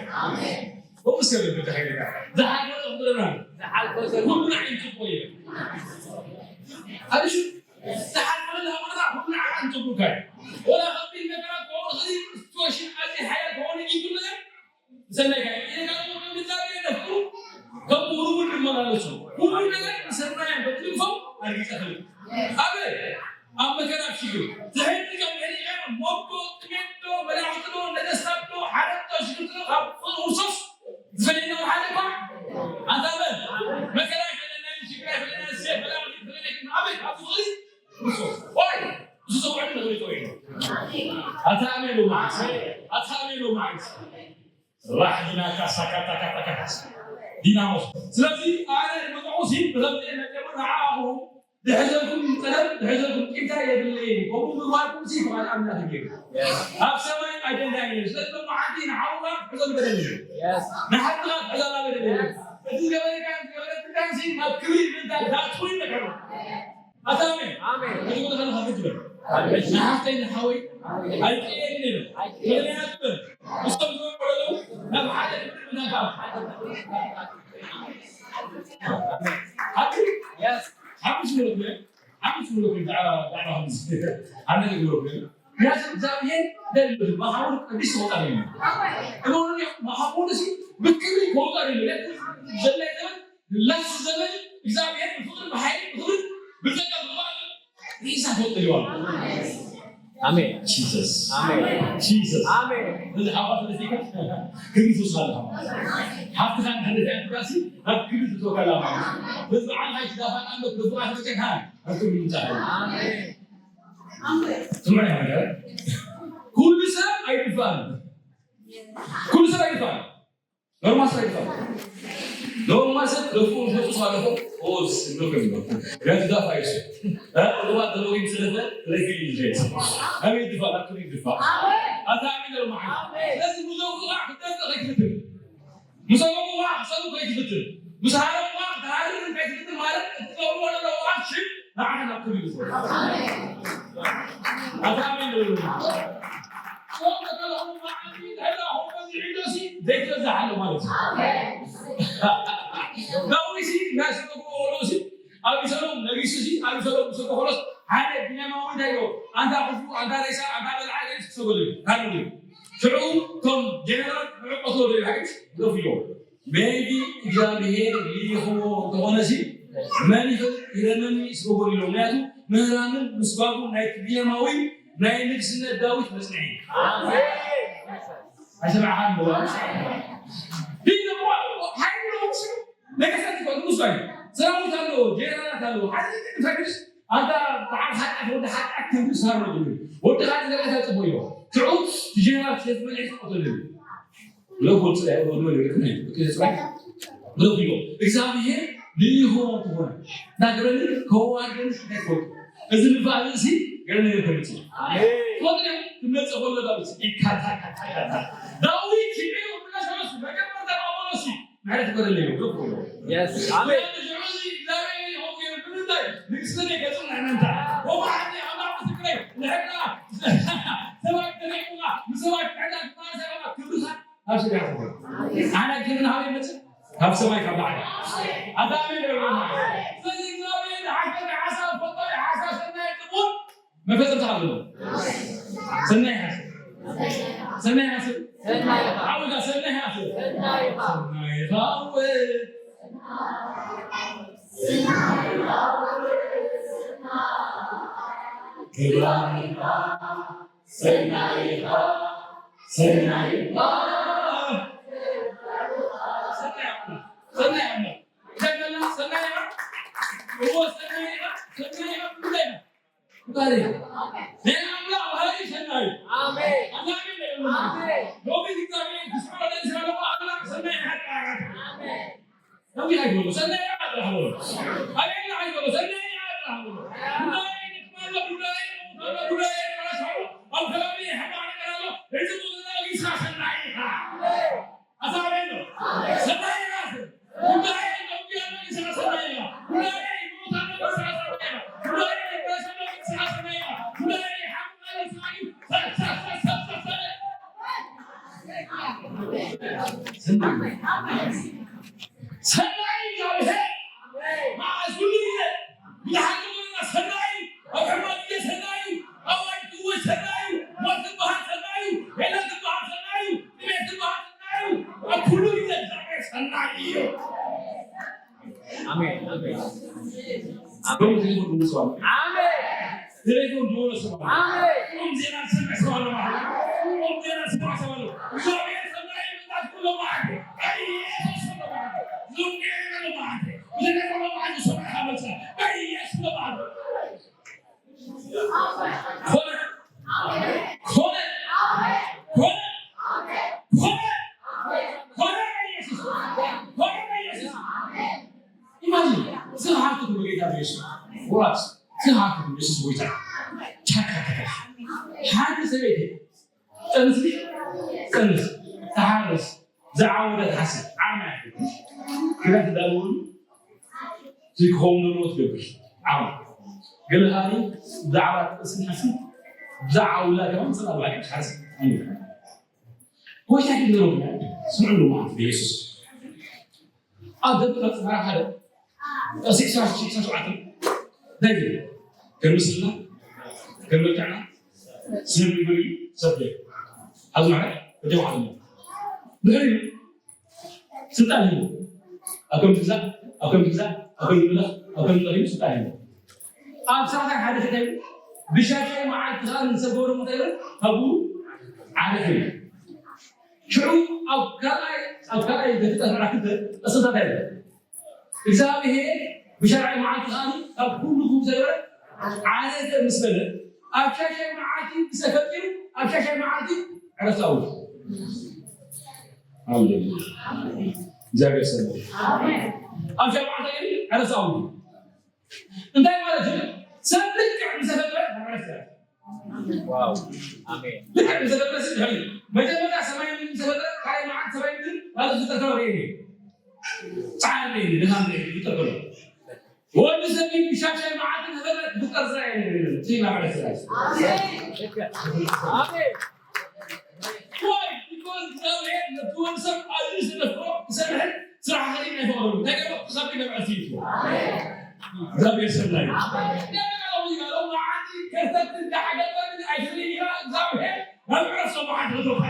ከምኡ ሰብ ብድሓ ኢልካ። ዝሓልፈ ጽቡቕ ዘለና። ዝሓልፈ ዘሎ ኩሉ ንዓይ ጽቡቕ እዩ። ኣብሹ፣ ዝሓልፈ ዘለና ኩሉ ንዓና ጽቡቕካ እዩ። ወላ ከቢድ መከራ ክኸውን ይኽእል እዩ። ሲትዌሽን ኣዝዩ ሓያል ክኸውን ይኽእል እዩ። ሰናይ ካይ፣ ኢለ ካብ ምድላው የለፍኩ፣ ከም ምሁሩ እውን ይመላለሱ። ሁሉ ነገር ሰናይ በትልፎ ኣርጊጸ ክብል። ኣበይ? ኣብ መከራ ኣብ ሽግር። ትሕቲ ከም ኤልያብ ሞት ዶ፣ ጥሜት ዶ፣ መላእኽቲ ዶ፣ ነገስታት ዶ፣ ሓረግ ዶ፣ ሽግር ዶ፣ ካብ ፍቕሪ ክርስቶስ ዝፈልየና ሓደ እኳ ኣንታ በል። መከራ ይፈለና፣ ሽግር ይፈለና፣ ሴፍ መላእኽቲ ይፈለና፣ ኣበይ? ኣብ ፍቕሪ ክርስቶስ። ዋይ! እሱ ሰው ዕድል ነው ይተወኝ። ኣታ ኣሜን ሎ መዓልቲ። ኣታ ኣሜን ሎ መዓልቲ። ራሕ ዲናካ ሳካታ ካታ ካታ። ዲናሞስ። ስለዚ ኣነ መጥዑሲ ብኸምዚ መጠሙ ንዓኹ ድሕዘልኩም ቀደም ድሕዘልኩም ቂምታ የብለይን። ከምኡ ምግባርኩም ሲ ፍቓድ ኣምላኽ እዩ። ኣብ ሰማይ ኣጀንዳ እዩ። ስለዚ ሎማዓንቲ ንሓውና ሕዞም በደል እዩ። ንሓፍትና ሕዞም በደል እዩ። እቲ ገበሬካን ገበሬትካን ሲ ናብ ክብሪ ምንታይ ዳትኩ ይመከሩ። ኣታ ኣሜን። ኣሜን። እዚ ቦታ ከለኻ ሕጂ በል። ኣሜን። ንሓፍተይ ንሓወይ ኣይቅየርን እየ በል። ምኽንያቱ በል። ምስቶም ዝበልዑ ዘለዉ ናብ ሓደ ክብሪ ምናባ። ሓቂ? የስ። ሓቂ ስለ ዝኾነ፣ ሓቂ ስለ ዝኾነ፣ ዛዕባ፣ ዛዕባ ሓቂ ስለ ዝኾነ፣ ሓደ ነገር ይብሎ። ምክንያቱ እግዚኣብሔር ደል መሓውር ቅዱስ ወጣ ነው። እኖ መሓውር ሲ ብክብሪ ወጣ ነው። ዘላይ ዘመን ላስ ዘመን እግዚኣብሔር ብፍቕሪ ብሓይሊ ብኽብሪ ብጸጋ ብቕባል ሪሳ ፈጥር ይዋል። ኣሜን። ጂሰስ። ኣሜን። ጂሰስ። ኣሜን። እዚ ሓዋ ስለዚካ ክብሪ ትውስኻለኻ። ሓፍትኻ እንድሕር ደፊኣትካ ሲ ናብ ክብሪ ትወካላ ማለት እዩ። በዚ በዓል ሓይሽ ዳፋ ኣንዶ ክብሪ ትወስካ ኣንዶ ክብሪ ትወስካ። ኣሜን። ስምዑ ያ ነገር። ኩሉ ሰብ ኣይድፋእን። ኩሉ ሰብ ኣይድፋእን። ኖርማል ሰብ ኣይድፋእን። ኖርማል ሰብ ደፍኡ ንፈጡ ሳለፎ ኦስ ንክም ነው። ያትዳፋ ይሱ። እዋ ተሎጊ ስለፈ ለፊ ይጀት። ኣሜ ድፋ ናቱ ድፋ። ኣታ ኣሜ ኖርማል። ስለዚህ ብዙ ዋ ክትደፍእ ከይትፍትን። ምስ ኣበብዋ ክሰቡ ከይትፍትን፣ ምስ ሃረምዋ ክትሃርር ከይትፍትን ማለት እትገብርዎ ዘለዉ ኣክሽን ንዓኻ ናብ ክብሪ እዩ ዝወስድ። ኣታ ኣሜን በሉ። ጾም ተከለኹም መዓልቲ ድሕሪ ኣኹም በዚሑ ኢሎሲ ዘይትበዝሕ ኣሎ ማለት እዩ። ዳዊትሲ ናይ ሰበብዎ ወሎሲ ኣቢሰሎም ነጊሱሲ ኣቢሰሎም ምስ ተኾሎስ ሓደ ቢንያማዊ እንታይ ኢሎ ኣንታ ክፉ ኣንታ ሬሳ ኣንታ በልዓ ኢሎስ ክሰበሉ እዩ። ካርዱ እዩ። ሽዑ እቶም ጀነራል ንዕቀቶ ዘይሓይሽ ደፍዮ ሜቢ እግዚኣብሔር ይልይኽዎ እንተኾነሲ መን ይኽእል ይረመኒ ስበቦን ኢሎም። ምክንያቱ ምህራምን ምስባጉ ናይ ቢንያማዊ ናይ ንግስነት ዳዊት መጽንዒ። ኣይሰማዕኻን ብሎ። ቢንያማዊ ሓይሉ ነው። ነገስታት ይኮኑ ንጉስ ባይ ሰራዊት ኣለዎ፣ ጀነራላት ኣለዎ። ሓደ ግን ፈግስ ኣንታ በዓል ሓጢኣት ወዲ ሓጢኣት ትንግስ ሃሮ ዝብል ወዲ ኻት ነገራት ጽቡቅ እዩ። ሽዑ ጀነራል ሴፍ መልዕስ ቆቶ ዝብል ብሎ ቁጽ ብሎ ይብል ብሎ ይብል እግዚኣብሔር ንይኹን ትኾነ ናገረኒ ከዋርደኒ እንታይ ትፈልጡ? እዚ ንፋእ ርእሲ ገለ ነገር ከምጽእ ትፈልጡ ዲኹም? ክመጽእ ከሎ ዳዊት ኢካታካታካታ ዳዊት ሽዑ ብላሸሎስ መገበርታ ኣሞሎሲ ምሕረት ይበረለይ ነው። Yes. ኣሜን። ሽዑ እዚ እግዚኣብሔር ይኸውን ገይሩ ብምንታይ ንግስቲ ገጹ ናይመንታ ወባዕቲ ኣምላኽ ምስክረይ ንሕና ሰባት ተለይሙና ንሰባት ዕዳ ክባሰባ ክብርኻ ኣብ ስጋ ይኹን። ኣነ ግን ሃበይ መጽእ ካብ ሰማይ ካብ ላዕሊ። ኣታ ኣሜን ይበል። ስለዚ እግዚኣብሔር ንሓፈር ሓሳብ ፈጣሪ ሓሳብ ሰናይ ጽቡቕ መፈጸምታ ኣለዎ። ሰናይ ሓሳብ ሰናይ ሓሳብ ሰናይ ሓሳብ ዓውዳ ሰናይ ሓሳብ ሰናይ ሓሳብ ሰናይ ሓሳብ ክብራ ሰናይ ኢኻ፣ ሰናይ ኢኻ። ሰናይ ኣምላኽ፣ ሰናይ ኣምላኽ። ሰናይ፣ ሰናይ ኢኻ። እዎ፣ ሰናይ ኢኻ፣ ሰናይ ኢኻ፣ ብጉዳይ ኢኻ። ብጉዳይ ኢኻ። ናይ ኣምላኽ ባህሪ ሰናይ እዩ። ኣሜን። ኣሜን። ኣሜን። ሎሚ እግዚኣብሔር ክስዕሮ ደስ ያለው ኣምላኽ ሰናይ ሓቃራት። ኣሜን። ነዊሕ ኣይትበሉ፣ ሰናይ ይዓጥራ በሉ። ኣሜን ኣይትበሉ፣ ሰናይ ይዓጥራ በሉ። ጉዳይ ይደክማሎ፣ ጉዳይ ይሞታሎ፣ ጉዳይ ይበላሻሎ፣ ኣብ ከባቢ ሕማቕ ነገር ኣሎ። እዚ ቦታ ንስኻ ሰናይ ኢኻ። ኣታ ኣሜን በሉ። ሰናይ ኢኻ። ጉዳይ ይደክማሎ፣ ንስኻ ሰናይ ኢኻ። ጉዳይ ይሞታሎ፣ ንስኻ ሰናይ ኢኻ። ጉዳይ ይበላሻሎ፣ ንስኻ ሰናይ ኢኻ። ጉዳይ ይሓምቃሎ፣ ንስኻ ግን ሰ-፣ ሰ-፣ ሰ-፣ ሰ-፣ ሰ-፣ ሰ-፣ ሰናይ። ሰናይ እግዚኣብሔር መዓዝ ኩሉ ግዜ ብድሓን ዝመና ሰናይ፣ ኣብ ሕማቕ ግዜ ሰናይ፣ ኣዋጅ ክወጅ ሰናይ፣ ሞት ዝበሃል ሰናይ፣ ሄለን ዝበሃል ሰናይ፣ ጥሜት ዝበሃል ሰናይ፣ ኣብ ኩሉ ግዜ እግዚኣብሔር ሰናይ እዩ። ኣሜን፣ ኣሜን። ኣሜን። ቴሌፎን ዝወረ ሰብ ኣሎ። ኣሜን። ቁም ዜና ዝሰምዕ ሰብ ኣሎ ማለት እዩ። ቁም ዜና ዝሰምዕ ሰብ ኣሎ። እግዚኣብሔር ሰናይ ምንታት ኩሎ ማለት እዩ። በኢየሱስ ስም ማለት እዩ። ዝውንጌል ይበሉ ማለት እዩ። ብዘገጠመ ማለት እዩ። ሰማይ ሃመልሳ። በኢየሱስ ስም ማለት እዩ። ኮነ። ኮነ። ኮነ። ኮነ። ኮነ። ኮነ በኢየሱስ። ኮነ በኢየሱስ። ኢማጂን፣ ስብሓት ይኹን በጌታ በኢየሱስ። ወራት፣ ስብሓት ይኹን በኢየሱስ ጎይታ። ቻካ፣ ቻካ። ሓንቲ ሰበይቲ፣ ጥንሲ፣ ጥንስ፣ ትሓርስ፣ ዝዓወደ ትሓስብ፣ ዓማ፣ ክዳን ትዳለወሉ፣ እዚ ክኸውን ዘለዎ ትገብር፣ ዓማ። ገለ ካልእ ብዛዕባ ጥንሲ ትሓስብ፣ ብዛዕባ ውላድ እውን ጽላል ባዕሉ ትሓስብ። ጎይታ ይንገረው ስምዕሉ ማለት በኢየሱስ። ኣብ ደብረ ጽባሕ ሓደ ጥቕሲ ዕስራ ሽዱሽተ ዕስራ ሸውዓተ እንታይ ይብል? ከምስልና፣ ከመልክዕና፣ ስም ይብል እዩ፣ ሰብ ይብል። ኣብዚ ማለት እቶም ዓለም ድሕሪኡ ስልጣን ሂቡ። ኣብ ከም ትግዛእ፣ ኣብ ከም ትግዛእ፣ ኣብ ከም ትምለኽ፣ ኣብ ከም ትምለኽ ስልጣን ሂቡ። ኣብ ሳልሳይ ሓደ እንታይ ይብል? ብሻሻይ መዓልቲ ከኣ ንሰብ ገብረ እንታይ ይብል? ካብኡ ዓረፈ ይብል። ሽዑ ኣብ ካልኣይ፣ ኣብ ካልኣይ ዘፍጥረት ምዕራፍ ክልተ ጥቕስታት እንታይ ይብል? እግዚኣብሔር ብሻሻይ መዓልቲ ከኣ ካብ ኩሉ ክፉእ ዘበለ ዓረፈ ምስ በለ፣ ኣብ ሻሻይ መዓልቲ ምስ ተፈጢሩ፣ ኣብ ሻሻይ መዓልቲ ዕረፍቲ ኣውጁ። ሃሌሉያ። እግዚኣብሔር ሰላም። ኣብ ሻሻይ መዓልቲ ዕረፍቲ ኣውጁ። እንታይ ማለት እዩ? ሰብ ልክዕ ምስ ተፈጥረ ዕረፍቲ ኣውጁ። ዋው። ኣሜን። ልክዕ ምስ ተፈጥረ ሲ-፣ መጀመርያ ሰማይ ምድሪ ምስ ተፈጥረ፣ ካልኣይ መዓልቲ ሰማይ ምድሪ ማለት ዝፈጠረ ርእየ እዩ። ጻዕሪ ርእየ እዩ፣ ድኻም ርእየ እዩ፣ ዝፈጠረ። ወዲ ሰብ ግን ብሻሻይ መዓልቲ ተፈጥረ፣ ክፍጠር ዝረኣየ ነገር የለን። እቲ ናብ ዕረፍቲ ዝረኣየ። ኣሜን። ኣሜን። Why? Because እግዚኣብሔር ነቲ ወዲ ሰብ ኣዝዩ ስለ ዘፍቅሮ፣ ክሰርሕን ስራሕ ኸሊል ኣይፈቕደሉ። እንታይ ገይሩ? ክኸብድ ናብ ዕረፍቲ እዩ። እግዚኣብሔር ሰናይ እዩ። ሎሚ መዓልቲ ከርተትን ዳሕገጠንን ኣይትኽእልን ኢኻ። እግዚኣብሔር ናብ ዕረፍቲ መዓልቲ ክተውካ።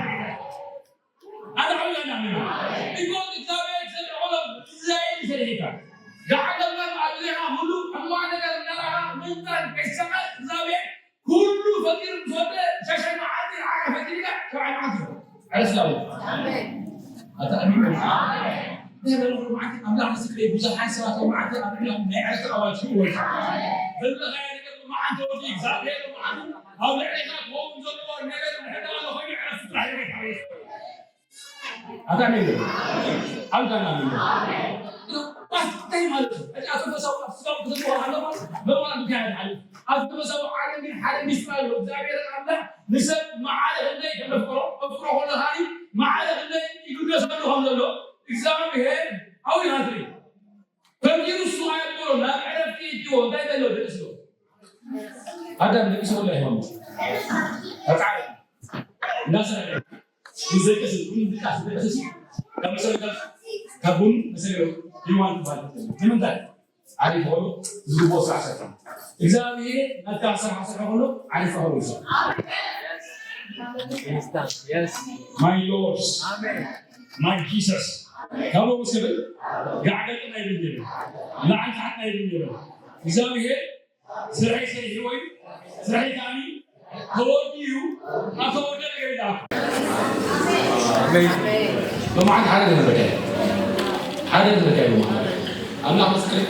ኣነ ዓብዩ ኣነ ኣሜን። Because እግዚኣብሔር ዝሰርሖ ዲዛይን ሰሪሕካ። ዳሕገጠን ኣብ ልዕሌኻ ኩሉ ሕማቕ ነገር እናረኣኻ ምንታን ከይሰቐ እግዚኣብሔር ኩሉ ፈጢሩ ዝፈጠረ ሻሻይ መዓልቲ ንዓኻ ፈጢሩካ ሻብዓይ መዓልቲ እዩ። ዕረፍቲ ኣውጅ። ኣሜን። ኣታ ኣሜን። ኣሜን። ናይ በለኹ መዓልቲ ኣምላኽ ምስክረይ ብዙሓት ሰባት ኣብ መዓልቲ ኣብ ልዕሊኦም ናይ ዕረፍቲ ኣዋጅ ክእወጅ። ዘለኻዮ ነገር ብመዓልቲ ወዲ እግዚኣብሔር ብመዓልቲ ኣብ ልዕሌኻ ክኸውን ዘለዎ ነገር እንድሕር ደኣ ኣሎ ኮይኑ ዕረፍቲ ጥራሕ እዩ። ኣታ ኣሜን። ኣልካ ኣሜን። ኣስታይ ማለት እዩ። እቲ ኣቶ ፈሳው ኣብ ስጋው ክዘግቦ ኣለዎ። መማን ምክንያት ሓሊፉ። ኣብ ፈሳው ዓለም ግን ሓደ ሚስጥር ኣሎ። እግዚኣብሔር ኣምላኽ ንሰብ መዓረ ክንደይ ከም ዘፍቅሮ፣ ኣፍቅሮ ከሎ ካሊ መዓረ ክንደይ ይግደሰሉ ከም ዘሎ እግዚኣብሔር ኣውዩ ሃትሪ። ፈኪሩ እሱ ኣየብሎ ናብ ዕረፍቲ እትዎ እንታይ ዘሎ ደቂ ስሎ። ኣዳም ደቂ ስሎ ላይ ሆኖ። ተጻረ። እናሰረቀ። ይዘቅስ፣ ይዝቃስ፣ ይዘቅስ። ካብ መሰረታ፣ ካብ ቡን መሰረታ፣ ይዋን ትባል። ንምንታይ? ዓሪፍ ሆኖ ዝግቦ ስራሕ ሰርሐ። እግዚኣብሔር ናትካ ስራሕ ሰርሐ ከሎ ዓሪፍ ሆኖ ይሰርሕ። My Lord, my Jesus። ካብ ሎምስ ክብል ጋዕገልጥና ይብል ነይሩ። ላዕሊ ታሕትና ይብል ነይሩ። እግዚኣብሔር ስራይ ሰሪሕዎ እዩ። ስራይ ከዓኒ ተወዲኡ ኣብ ተወደ ነገር ይልኣኹ። ኣሜን። ሎማዓንቲ ሓደ ዝነበረካ እዩ። ሓደ ዝነበረካ እዩ ሎማዓንቲ። ኣምላኽ ምስክር።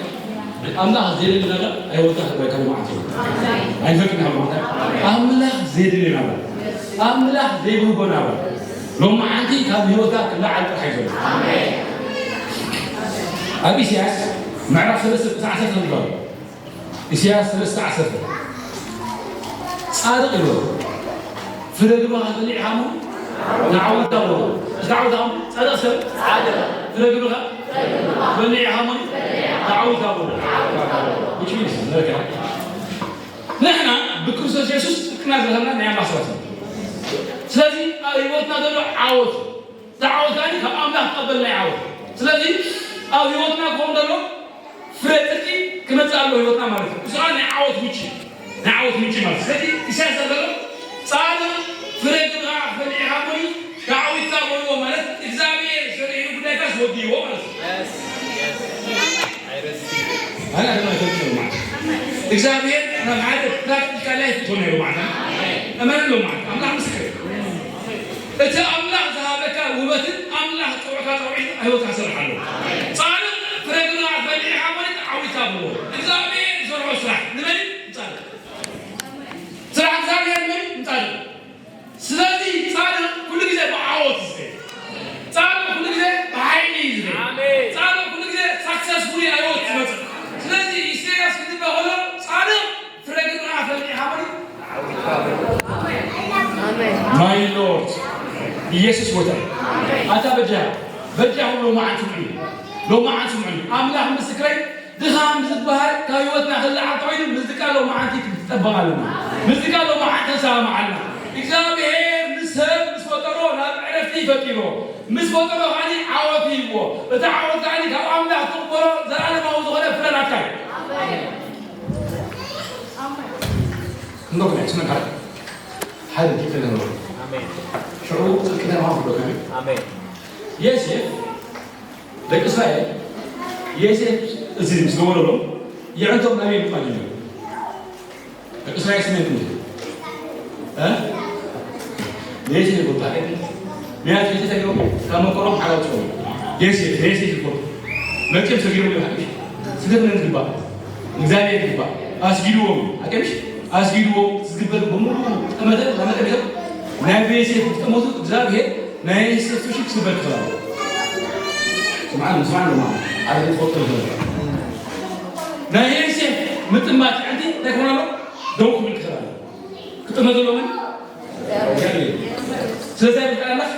ኣምላኽ ዘይደሊ ነገር ኣይወጣ ዝበካ ሎማዓንቲ እዩ። ኣይንፈልጥን ኢና ሎማዓንቲ። ኣምላኽ ዘይደሊ ነገር፣ ኣምላኽ ዘይብህጎ ነገር ሎማዓንቲ ካብ ህይወታ ክለዓል ጥራሕ እዩ ዘሎ። ኣብ ኢሳያስ ምዕራፍ ሰለስተ ቁጽሪ ዓሰርተ ንግበር። ኢሳያስ ሰለስተ ዓሰርተ። ጻድቕ ኢሉ ፍረ ግብርኻ በሊዕኻ እሞ ንዓወት ኣለዎ። ንዓወት ኣለዎ። ጻድቕ ሰብ ፍረ ግብርኻ በሊዕኻ እሞ ንዓወት ኣለዎ። Which means፣ ንሕና ብክርስቶስ የሱስ ጽድቅና ዝረኸብና ናይ ኣምላኽ ሰባት ኢና። ስለዚ ኣብ ህይወትና ዘሎ ዓወት፣ እቲ ዓወት ከኣ ካብ ኣምላኽ ዝቐበልናዮ ዓወት። ስለዚ ኣብ ህይወትና ክኸውን ዘሎ ፍረ ጽድቂ ክመጽእ ኣለዎ ህይወትና ማለት እዩ። እዚ ከኣ ናይ ዓወት ምንጪ፣ ናይ ዓወት ምንጪ ማለት እዩ። ስለዚ ኢሳያስ ዘሎ ጻድቕ ፍረ ግብርኻ በሊዕኻ እሞ ንዓወት ኣለዎ ማለት እግዚኣብሔር ሰሪሑ ጉዳይካስ ወዲእዎ ማለት እዩ። ኣነ ኣነ ኣይፈልጥን ማለት እዩ። እግዚኣብሔር ናብ ሓደ ፕራክቲካል ላይፍ ክትኾን ነይሩ ማለት እዩ። እመን ኣሎ ማለት እዩ። ኣምላኽ ምስክር። እቲ ኣምላኽ ዝሃበካ ውበትን ኣምላኽ ዝጸውዐካ ጸውዒትን ኣብ ህይወትካ ክሰርሕ ኣለዎ። ጻድቕ ፍረ ግብርኻ በሊዕኻ እሞ ንዓወት ኣለዎ። እግዚኣብሔር ዝሰርሖ ስራሕ ንመን ንጻድቕ? ስራሕ እግዚኣብሔር ንመን ንጻድቕ? ስለዚ ጻድቕ ኩሉ ግዜ ብዓወት እዩ ዝኸይድ። ጻድቕ ኩሉ ግዜ ብሓይሊ እዩ ዝኸይድ። ኣሜን። ጻድቕ ኩሉ ግዜ ሳክሰስፉሊ ኣብ ህይወት ዝመጽእ። ስለዚ ኢሳያስ ክድበ ከሎ ጻድቕ ፍረ ግብርኻ በሊዕኻ እሞ My Lord፣ ኢየሱስ ጎይታ እዩ። ኣታ በጃ፣ በጃ ሎማዓንቲ ስምዑኒ፣ ሎማዓንቲ ስምዑኒ። ኣምላኽ ምስክረይ፣ ድኻም ዝበሃል ካብ ህይወትና ክለዓል ተባሂሉ፣ ምስዚ ቃል ሎማዓንቲ ክንጠበቕ ኣለና። ምስዚ ቃል ሎማዓንቲ ክንሰማማዕ ኣለና። እግዚኣብሔር ንሰብ ምስ ፈጠሮ ናብ ዕረፍቲ ፈጢሮ፣ ምስ ፈጠሮ ከዓኒ ዓወት ሂብዎ። እቲ ዓወት ከዓኒ ካብ ኣምላኽ ትቕበሎ ዘላለማዊ ዝኾነ ፍረ ናትካ እዩ። እንዶ ክልተ ስነ ሓደ ሓደ ዲክተር ነበሩ። ኣሜን። ሽዑ ጽድቂ ናይ ማን ክብሎ ከመይ? ኣሜን። ዮሴፍ ደቂ እስራኤል ዮሴፍ እዚ ምስ ገበረሎም የዕንቶም ናበይ ምጥማት ጀመሩ? ደቂ እስራኤል ስሜት እንጂ እ ንዮሴፍ ይጎታ ምክንያቱ ዮሴፍ ተገቡ ካብ መከሮም ሓላውፅኦም ዮሴፍ ዮሴፍ ይጎቱ መፅኦም ሰጊዶም ይሓቅሽ ስደት ምን ዝግባእ እግዚኣብሔር ይግባእ ኣስጊድዎም ኣቀምሽ ኣስጊድዎም ዝግበር ብምሉ ጠመተ ጠመተ ቤተም ናይ ዮሴፍ ዝጠመቱ እግዚኣብሔር ናይ ዮሴፍ ቶሽክ ዝግበር ክኽላሉ ስምዓን ስምዓን ድማ ሓደ ዝፈጥር ዝነበረ ናይ ዮሴፍ ምጥማት ዕንቲ እንታይ ክኾን ኣሎ ደው ክብል ክኽላሉ ክጥመት ዘለዎምን ስለዚ ይብቃ ኣምላኽ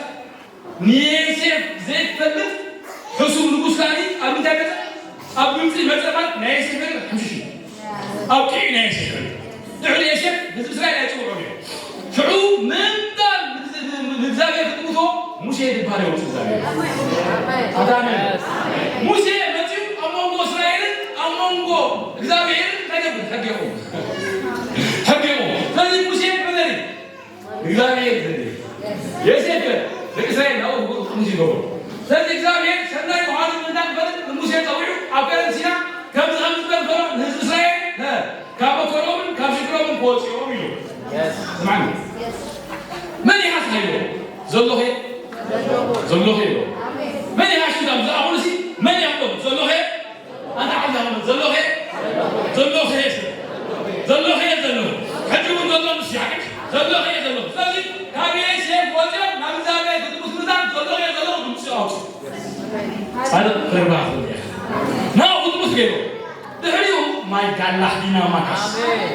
ንዮሴፍ ዘይትፈልጥ ሕሱም ንጉስ ከኣ ኣብ ምንታይ መጸ? ኣብ ግብጺ መጸ ማለት ናይ ዮሴፍ ነገር ሕምሽሽ እዩ። ኣብ ቂዕ ናይ ዮሴፍ ነገር ድሕሪ ዮሴፍ ህዝቢ እስራኤል ኣይጽውዖም እዮም። ሽዑ ምንዳል ንእግዚኣብሔር ክትምቶ ሙሴ ዝበሃል የውጽእ እግዚኣብሔር ኣዳነ ሙሴ መጺኡ ኣብ መንጎ እስራኤልን ኣብ መንጎ እግዚኣብሔርን እንታይ ገብር ሕጊ የቑም ሕጊ የቑም ስለዚ ሙሴ መዘሪ እግዚኣብሔር ዘድሊ ዮሴፍ ከ ደቂ እስራኤል ናብኡ ክመጹ ጥቕሚ ይገብሩ። ስለዚ እግዚኣብሔር ሰናይ ምዃኑ ምእንታን ክፈልጥ ንሙሴ ጸዊዑ ኣብ ገደል ሲና ከምዚ ከም ዝገበረ ንህዝቢ እስራኤል እ፣ ካብ መከርኦምን ካብ ሽግሮምን ክወጽኦም ኢሉ። ስምዓኒ። መን ኢኻ ትሃይቦ? ዘሎኸ ዘለኹ ኢሉ። መን ኢኻ ሽዳም ዝኣኹሉሲ መን ኢኻ ዘለኹ ኣንታ ዓብዲ ኣሕመድ ዘለኹ ዘለኹ ዘለኹ ሕጂ እውን ዘሎ ምስ ይሓቅሽ ዘለኹ ዘለኹ ስለዚ ካብ ዮሴፍ ወፂኦም ናብ እግዚኣብሔር ክትምስምሳን ዘለኹ ዘለኹ ድምፂ ኣውፅኡ ፃድቅ ተርባህ ናብኡ ክጥምት ገይሩ። ድሕሪኡ ማይ ጋላህ ዲናማካስ፣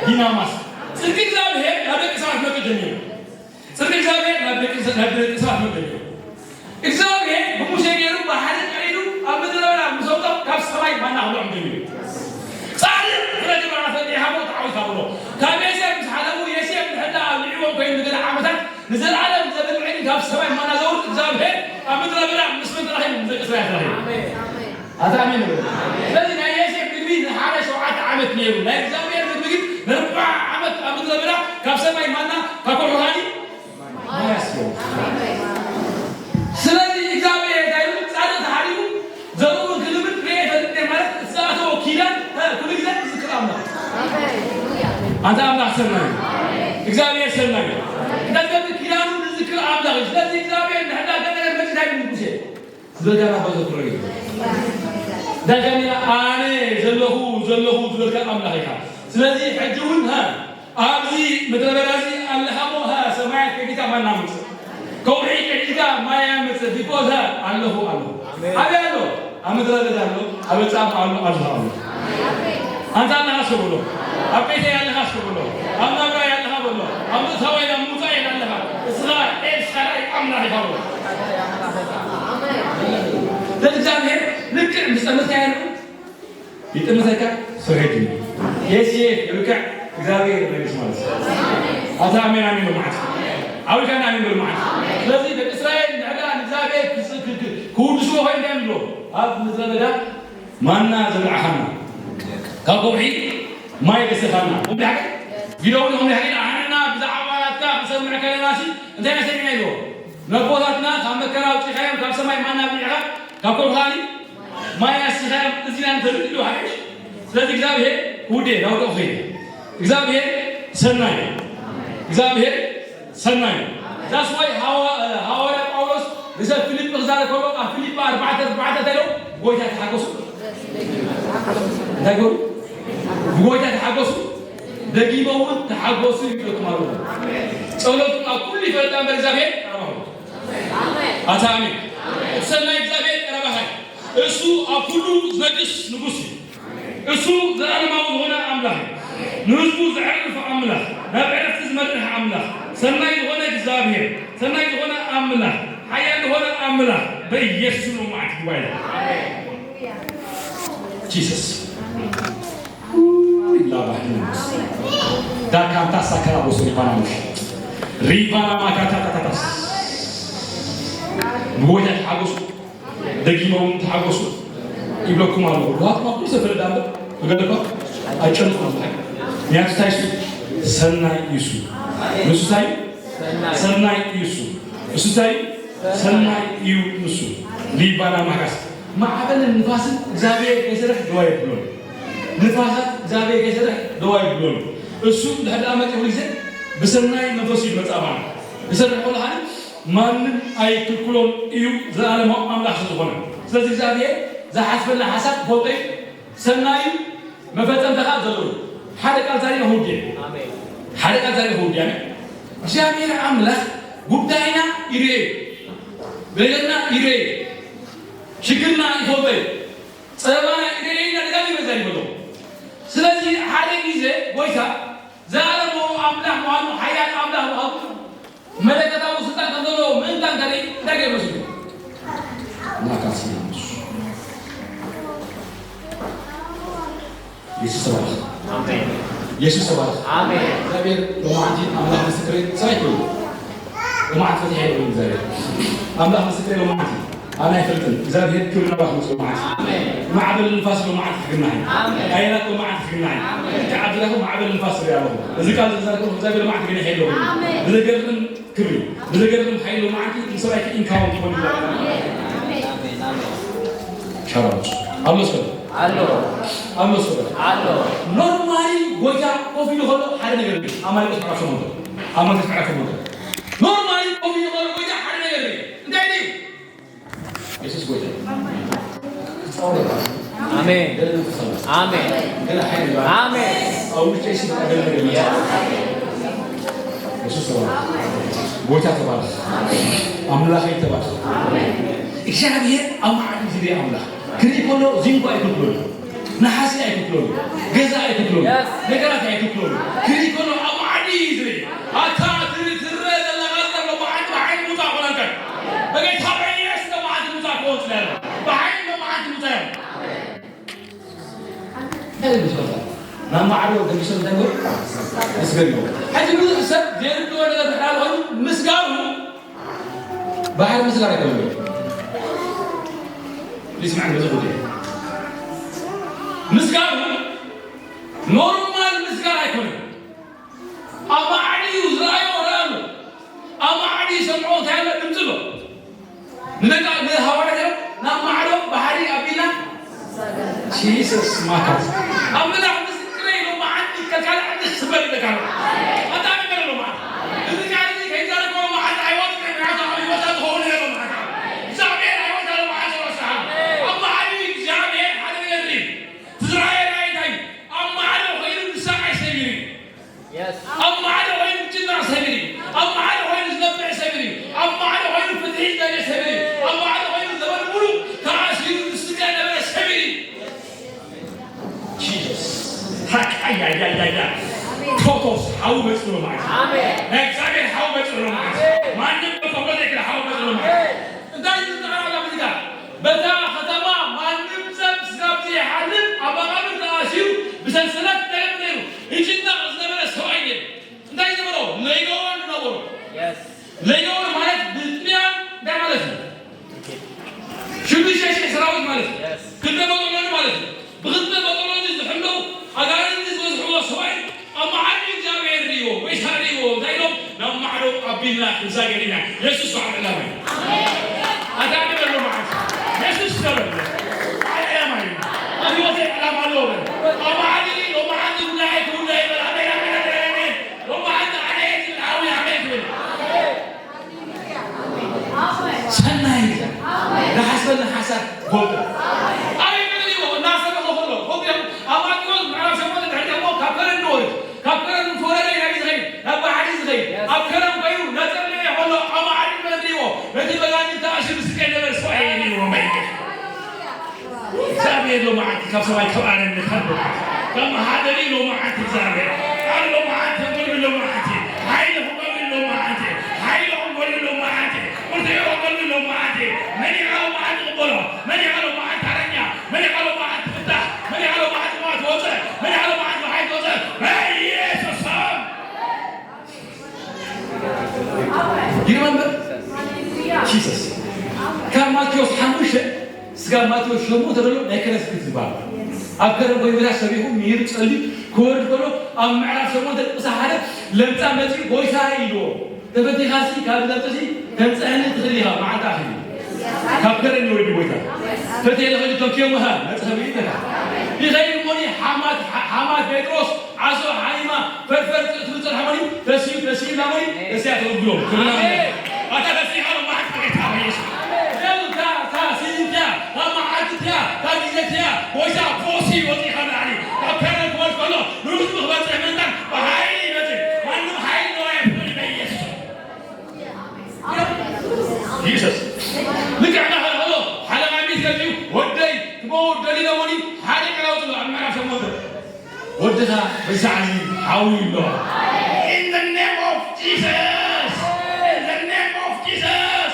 ዲናማስ። ጽድቂ እግዚኣብሔር ናብ ደቂ ሰባት መጡ ጀሚሩ። ጽድቂ እግዚኣብሔር ናብ ደቂ ናብ ደቂ ሰባት መጡ ጀሚሩ። እግዚኣብሔር ብሙሴ ገይሩ ባሕሪ ቀዲዱ ኣብ ምድረ በዳ ምስ ኣውጽኦም ካብ ሰማይ ማና ክብሎም ጀሚሩ። ጻድቕ ፍረድ ይባና ፈዲሃሞ ተዓዊት ኣብሎ። ካብ የሴፍ ምስ ሓለፉ የሴፍ ንሕዳ ኣብ ልዕዎም ኮይኑ ንገለ ዓመታት ንዘለዓለም ዘብል ምዕድ ካብ ሰማይ ማና ዘውርድ እግዚኣብሔር ኣብ ምድረ በዳ ምስ መን ተራኺቡ? ምስ ደቂ እስራኤል ተራኺቡ። ኣታ ኣሜን ንብል። ስለዚ ናይ የሴፍ ምግቢ ንሓደ ሸውዓተ ዓመት ነይሩ። ናይ እግዚኣብሔር ምግቢ ግን ንኣርብዓ ዓመት ኣብ ምድረ በዳ ካብ ሰማይ ማና ካብ ከውሒ ወሃቢ ማይ ኣስገቡ። ስለዚ እግዚኣብሔር እንታይ ይብል? ጻድቕ ተሓሪሙ ዘርኡ ክልምን ርኤ ፈልጥ ማለት እቲ ዝኣተዎ ኪዳን ኩሉ ግዜ ዝዝክር ኣምላኽ። ኣንታ ኣምላኽ ሰናይ እዩ። እግዚኣብሔር ሰናይ እዩ። እንታይ ዝገብር ኪዳኑ ዝዝክር ኣምላኽ እዩ። ስለዚ እግዚኣብሔር ንሕዳ ገለ ነገር መጺእ እንታይ ይብል ሙሴ? ዝበልካ ናባይ ዘክሮ እዩ። ዳግም ኣነ ዘለኹ ዘለኹ ዝበልካ ኣምላኽ ኢኻ። ስለዚ ሕጂ እውን ሃ ኣብዚ ምድረ በዳ እዚ ኣለኻ እሞ ሃ ሰማያት ከፊታ ማና ምጽእ። ከውሒ ቀዲድካ ማይ ኣምጽእ። ቢኮዝ ሃ ኣለኹ ኣለኹ። ኣበይ ኣሎ? ኣብ ምድረ በዳ ኣሎ፣ ኣብ ጻም ኣሎ፣ ኣብዚ ኣሎ። ኣንታ ኣለኻ እስከ በሎ። ኣብ ቤተይ ኣለኻ እስከ በሎ። ኣብ ናብራይ ኣለኻ በሎ። ኣብ ምእታወይ ኣብ ምውጻእን ኣለኻ። እስኻ ኤልሻዳይ ኣምላኽ ኢኻ በሎ። ለእግዚኣብሔር ልክዕ ምስ ጠመትካዮ ይጥምተካ። ስርሒት እዩ። የስ የስ ልክዕ እግዚኣብሔር መልስ ማለት እዩ። ኣታ ኣሜን ኣሜን በሉ መዓት። ዓዊልካ ኣሜን በሉ መዓት። ስለዚ ደቂ እስራኤል ንዕዳ ንእግዚኣብሔር ክስ- ክ- ክ- ክውድስዎ ኮይኖም እዮም። ኣብ ምድረ በዳ ማና ዘብልዓኻና፣ ካብ ከውሒ ማይ ዘስተኻና። እምቢ ሓቂ ቪድዮ እውን ይኹን ድሕሪ ንዓና ብዛዕባ ናትካ ክንሰምዕ ከለና ሲ እንታይ ኢና ሰሚዕና ኢልዎ? ነቦታትና ካብ መከራ ኣውፂኻዮም ካብ ሰማይ ማና ብሊዕኻ ካብ ከውሒ ማይ ኣስቲኻዮም እዚና ንፈልጥ ኢልዎ ሓቂ። ስለዚ እግዚኣብሔር ክውደ ናውደቑ ኸይደ እግዚኣብሔር ሰናይ እዩ። እግዚኣብሔር ሰናይ እዩ። ዛስ ዋይ ሃዋርያ ጳውሎስ ንሰብ ፊልጲ ክዛረብ ከሎ ኣብ ፊልጲ ኣርባዕተ ኣርባዕተ እንታይ ኢሎም? ብጎይታ ተሓገሱ። እንታይ ገሩ? ብጎይታ ተሓገሱ፣ ደጊመ እውን ተሓገሱ ይብለኩም ኣለኹ። ጸሎት ኣብ ኩሉ ይፈልጣ እምበር እግዚኣብሔር ቀረባኹም። ኣታ ኣሜን። እቲ ሰናይ እግዚኣብሔር ቀረባኻ እዩ። እሱ ኣብ ኩሉ ዝነግስ ንጉስ እዩ። እሱ ዘላለማዊ ዝኾነ ኣምላኽ እዩ። ንህዝቡ ዘዕርፍ ኣምላኽ፣ ናብ ዕረፍቲ ዝመርሕ ኣምላኽ፣ ሰናይ ዝኾነ እግዚኣብሔር፣ ሰናይ ዝኾነ ኣምላኽ፣ ሓያል ዝኾነ ኣምላኽ በኢየሱስ ስም መዓት ጉባኤ። ጂሰስ። ላባህዲናስ ዳካንታ ሳከራ ቦሶ ሪባናሙሽ ሪባና ማካታታታታስ ብጎይታ ተሓጎሱ። ደጊሞም ተሓጎሱ ይብለኩም ኣለኹ። ድዋት ማኩም ሰፈረ ዳምበ እገለባ ኣይጨንቁ። ምክንያቱ እንታይ እሱ ሰናይ እዩ። እሱ ንሱ እንታይ ሰናይ እዩ። እሱ እሱ እንታይ ሰናይ እዩ። ንሱ ሊባና ማካስ ማዕበልን ንፋስን እግዚኣብሔር ከይሰርሕ ደዋ የብሎን። ንፋሳት እግዚኣብሔር ከይሰርሕ ደዋ የብሎን። እሱ እንድሕር ደኣ መፂኡ ግዜ ብሰናይ መንፈሱ እዩ መፃባና። ይሰርሕ ከሎ ሓደ ማንም ኣይክልክሎን እዩ፣ ዘላለማዊ ኣምላኽ ስለ ዝኾነ። ስለዚ እግዚኣብሔር ዝሓስበና ሓሳብ ክፈልጦ እዩ። ሰናይ መፈጸምታ ከዓ ዘለዎ ሓደ ቃል ዛሬ እሁድ እዩ። ሓደ ቃል ዛሬ እሁድ እዩ። እግዚኣብሔር ኣምላኽ ጉዳይና ይርኤ፣ ነገርና ይርኤ፣ ሽግርና ይፈልጦ እዩ፣ ጸበባና ይርኤ ኢና ደጋጊመ ዛሬ ይበሎ። ስለዚ ሓደ ግዜ ጎይታ ዘላለማዊ ኣምላኽ ምዃኑ፣ ሓያል ኣምላኽ ምዃኑ፣ መለኮታዊ ስልጣን ከም ዘለዎ ምእንታን እንታይ እንታይ ገይሩ ወሲዱ? ናካሲ የሱስ ተባረኽ። ኣሜን። የሱስ ተባረኽ። ኣሜን። እግዚኣብሔር ሎማዓንቲ ኣምላኽ ምስክረይ ሰራይ ኮይኑ ሎማዓንቲ ፈትሐ የብሉን። እግዚኣብሔር ኣምላኽ ምስክረይ ሎማዓንቲ ኣነ ኣይፈልጥን። እግዚኣብሔር ክብሪ ናባኹም ይኹን። ሎማዓንቲ ኣሜን። ማዕበል ንፋስ ሎማዓንቲ ትግናኝ። ኣሜን። ኣየናት ሎማዓንቲ ትግናኝ። ኣሜን። እቲ ዓዲ ዳኹ ማዕበል ንፋስ ትርኢ ኣለኹ። እዚ ቃል ዝዛረብኩ እግዚኣብሔር ሎማዓንቲ ግን ይሄድ ኣለኹ። ኣሜን። ብዘገርም ክብሪ፣ ብዘገርም ሓይሊ ሎማዓንቲ ንሰብኣይኪ ኢንካውን ትኾን ይባላል። ኣሜን። ኣሜን። ኣሜን። ኣሜን። ሻባሽ። ኣሎ እስከ ኣሎ። ኣሎ እስከ ኣሎ። ኖርማሊ ጎይታ ኮፍ ኢሉ ከሎ ሓደ ነገር እዩ። ኣማልቀስ ምዕራፍ ሸሞንተ። ኣማልቀስ ምዕራፍ ሸሞንተ። ኖርማሊ ኮፍ ኢሉ ከሎ ጎይታ ሓደ ነገር እዩ። እንታይ እዩ? የሱስ ጎይታ እዩ። ክጻወር ይባላል። ኣሜን። ገለ መንፈሳዊ። ኣሜን። ገለ ሓይሊ ይባላል። ኣሜን። ኣብ ውሽጠይ ሲል ገለ ነገር ይመጽእ። የሱስ ተባረኽ። ጎይታ ተባረኽ። ኣምላኸይ ተባረኽ። እግዚኣብሔር ኣብ መዓት ዝርያ ኣምላኽ። ክርኢ ከሎ ዚንጎ ኣይክፍሎን፣ ነሓሲ ኣይክፍሎን፣ ገዛ ኣይክፍሎን፣ ነገራት ኣይክፍሎን። ክርኢ ከሎ ኣብ ማዕዲ እዩ ዝርኢ። ኣታ ትሪ- ትረአ ዘለኻ ዘሎ መዓልቲ ብሓይሊ ምውፃእ ኮነልካ። በጌታ በኢየሱስ መዓልቲ ምውፃእ ክወፅእ ያለ። ብሓይሊ መዓልቲ ምውፃእ ያለ። እንታይ እዩ ዝፈጠር? ናብ ማዕዶ ገዲሶም እንታይ ገሩ? ምስገድዎ። ሕጂ ብዙሕ ሰብ ዘይርድኦ ነገር ድሕር ኮይኑ ምስጋሩ ባሕሪ ምስጋር ኣይኮነን። ይስማዕ፣ በዚ ጉዳይ ምስጋር ኖርማል ምስጋር ኣይኮነን። ኣብ ማዕዲ እዩ ዝረኣዮ፣ ረኣሉ። ኣብ ማዕዲ ይሰምዖ፣ እንታይ ኣሎ? ድምፂ ኣሎ። ንደቂ ንሃዋርያት እዮም፣ ናብ ማዕዶ ባሕሪ ኣቢልና ጂሰስ ማካት ኣብ ምድር ምስክረይ ኢሎም መዓት ከልካል ዓዲ ክስበር ይደካ ኣሎ። ኣታ ንገር ኣሎ መዓት። እዚ ቃል እዚ ከይዛረብ ከሎ መዓት ኣይወፅእ፣ ምክንያቱ ኣብ ህይወታ ዝኸውን ነገር ኣሎ መዓት። እግዚኣብሔር ኣይወታ ኣሎ መዓት፣ ይወስሓ። ኣብ ማዕዲ እግዚኣብሔር ሓደ ነገር እዩ። ትዝራየ ናይ እንታይ? ኣብ ማዕዶ ኮይኑ ንሳ ኣይሰሚር እዩ። ኣብ ማዕዶ ኮይኑ ዝጭነቕ ሰብ እዩ። ኣብ ማዕዶ ኮይኑ ዝነብዕ ሰብ እዩ። ኣብ ማዕዶ ኮይኑ ፍትሒ ዝደልየ ሰብ እዩ። ኣብ ማዕዶ ኮይኑ ዘበን ሙሉ ተኣሲሩ ዝስቃይ ነበረ ሰብ እዩ። ጂሰስ። ሃቃ፣ ያ፣ ያ፣ ያ፣ ያ። ቶቶስ ሓው መጽኡ ማለት እዩ። ናይ እግዚኣብሔር ሓው መጽኡ ማለት እዩ። ማንም ክብሎ ዘይክእል ሓው መጽኡ ማለት እዩ። እንታይ እዩ ዝጠቕላላ ሙዚቃ? በታ ከተማ ማንም ሰብ ስጋብ ዘይሓልፍ ኣብ መቓብር ተኣሲሩ ብሰንሰለት ተገምደሉ ይጭነቕ ዝነበረ ሰብኣይ ነይሩ። እንታይ ዝበሎ? ለይገወን ነበሩ። ለይገወን ማለት ብጥልያን እንታይ ማለት እዩ? ሽዱሽተ ሽሕ ሰራዊት ማለት እዩ። ክልተ መጠሎኒ ማለት እዩ። ብክልተ መጠሎኒ ዝሕለው ኣጋንንቲ ዝበዝሕዎ ሰብኣይ ኣብ መዓዲ እግዚኣብሔር ርእይዎ፣ ጎይታ ርእይዎ፣ እንታይ ኢሎም? ናብ ማዕዶ ኣቢልና ክንሳገድ ኢና። የሱስ በዓል ዕላማ እዩ። ኣታ ንበሎ መዓት። የሱስ ተበለ። በዓል ዕላማ እዩ። ኣብ ህይወተይ ዕላማ ኣለዎ በል። ኣብ መዓዲ፣ ሎመዓንቲ ጉዳይ ኣይክውዳእ ይበል። ኣሜን፣ ኣሜን፣ ኣሜን፣ ኣሜን። ሎመዓንቲ ኣነ እየ ዝብል፣ ዓው ኣሜን ትብል። ሰናይ ግዜ። ዝሓስበልና ሓሳብ ጎልቶ። ኣበይ መሊእዎ? እናሰበኸ ከሎ፣ ከምኡ እዮም ኣብ ማቴዎስ ምዕራፍ ሸሞንተ ድሕሪ ደግሞ ካብ ከረን ንወርድ። ካብ ከረን ምስ ወረደ ናበይ ዝኸይድ? ናብ ባሕሪ ዝኸይድ። ኣብ ከረን ኮይኑ እናጸለየ ከሎ ኣብ ማዕዲ መሊእዎ። ነቲ በጋኒ ተኣሲሩ ዝስቀይ ነበረ ሰብኣይ ርእይዎ። ኣሜን። እግዚኣብሔር ሎመዓንቲ ካብ ሰማይ ካብ ኣረም ንኸል ሎመዓንቲ ካብ መሓደሪ ሎመዓንቲ እግዚኣብሔር ቃል ሎመዓንቲ ተንበሉ ሎመዓንቲ ሓይሊ ክበሉ ሎመዓንቲ ሓይሊ ክበሉ ሎመዓንቲ ቁርተዮ ክበሉ ሎመዓንቲ መን ይዓ ሎመዓንቲ ቅበሎ መን ይዓ ሎመዓንቲ ሓረኛ መን ይዓ ሎመዓንቲ ፍታሕ መን ይዓ ሎመዓንቲ ማ ትወፅእ መን ይዓ ሎመዓንቲ ብሓይሊ ትወፅእ በኢየሱስ ስም። ይርመምበር ጂሰስ ካብ ማቴዎስ ሓሙሽተ ስጋብ ማቴዎስ ሸሞንተ ዘሎ ናይ ከረስክት ዝበሃል ኣብ ከረን ጎይታ ሰቢኹ ምሂሩ ጸልዩ ክወርድ ከሎ ኣብ ምዕራፍ ሸሞንተ ጥቕሲ ሓደ ለምጻ መጺኡ ጎይታ ኢልዎ ተፈቲኻሲ ካብ ለምጽሲ ተምጽአኒ ትኽእል ኢኻ መዓልቲ ኣኺሉ ካብ ከረን ይወዲ ጎይታ ፈቴ ለኸዲ ተኪዮ መሃ መጽኸቢ ይተካ ይኸይድ እሞኒ ሓማት ሓማት ጴጥሮስ ዓሶ ሓይማ ፈርፈር ትብል ጸንሓ ሞኒ ተስዩ ተስዩ ላሞኒ ተስያ ተወግሎ ክብላ ኣታ ተስያ ሎማዓት ጌታ ኢየሱስ ታ ሲንትያ ታ መዓልትያ ታ ግዜትያ ጎይታ ቦሲ ወፂኻ ላዕሊ ካብ ከረን ክወድ ከሎ ንሩዝ ምክበፅሕ ምንታን ብሓይሊ ይመፅእ ማንም ሓይሊ ነዋ የፍቅድ በኢየሱስ ጂሰስ ልክዕ እናኸለኸሎ ሓደ ማሚት ከዚዩ ወደይ ትመውር ደሊሎሞኒ ሓደ ቀላውፅሎ ኣብ ምዕራፍ ሸሞንተ ወድኻ በዛዕዚ ሓዊ ኣሎ In the name of Jesus In the name of Jesus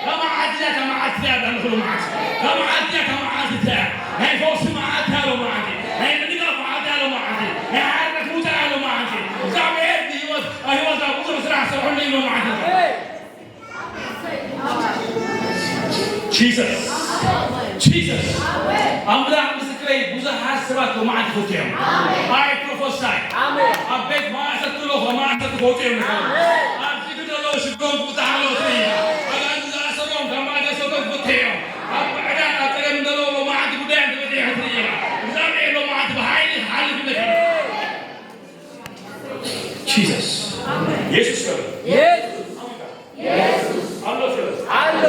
ከመዓትያ ከመዓትያ ዳንክሉ መዓት ከመዓትያ ከመዓትያ ናይ ፈውሲ መዓትያ ሎ መዓት ናይ ምድጋፍ መዓትያ ሎ መዓት ናይ ሓርነት ውፃ ሎ መዓት እግዚኣብሔር ብህይወት ኣብ ህይወታ ብዙሕ ስራሕ ሰርሐሉ ኢሎ መዓት Jesus Jesus ኣምላኽ ምስክረይ ብዙሓት ሰባት ሎመዓንቲ ክፍትሑ እዮም I prophesy ኣብ ቤት ማእሰርቲ ኣለዉ ካብ ማእሰርቲ ክወፁ እዮም ንሓ ኣብዚ ግን ዘለዉ ሽግሮም ክፍትሓ ኣለዉ ትርኢ ኣጋንንቲ ዝኣሰሮም ካብ ማእሰሮም ክፍትሑ እዮም ኣብ ዕዳን ኣብ ፀገም ዘለዉ ሎመዓንቲ ጉዳዮም ተፈቲሑ ክትርኢ ኢኻ እግዚኣብሔር ሎመዓንቲ ብሓይሊ ክሓልፍ ይለካ Jesus የሱስ በሉ ኣሎ ስለ ኣሎ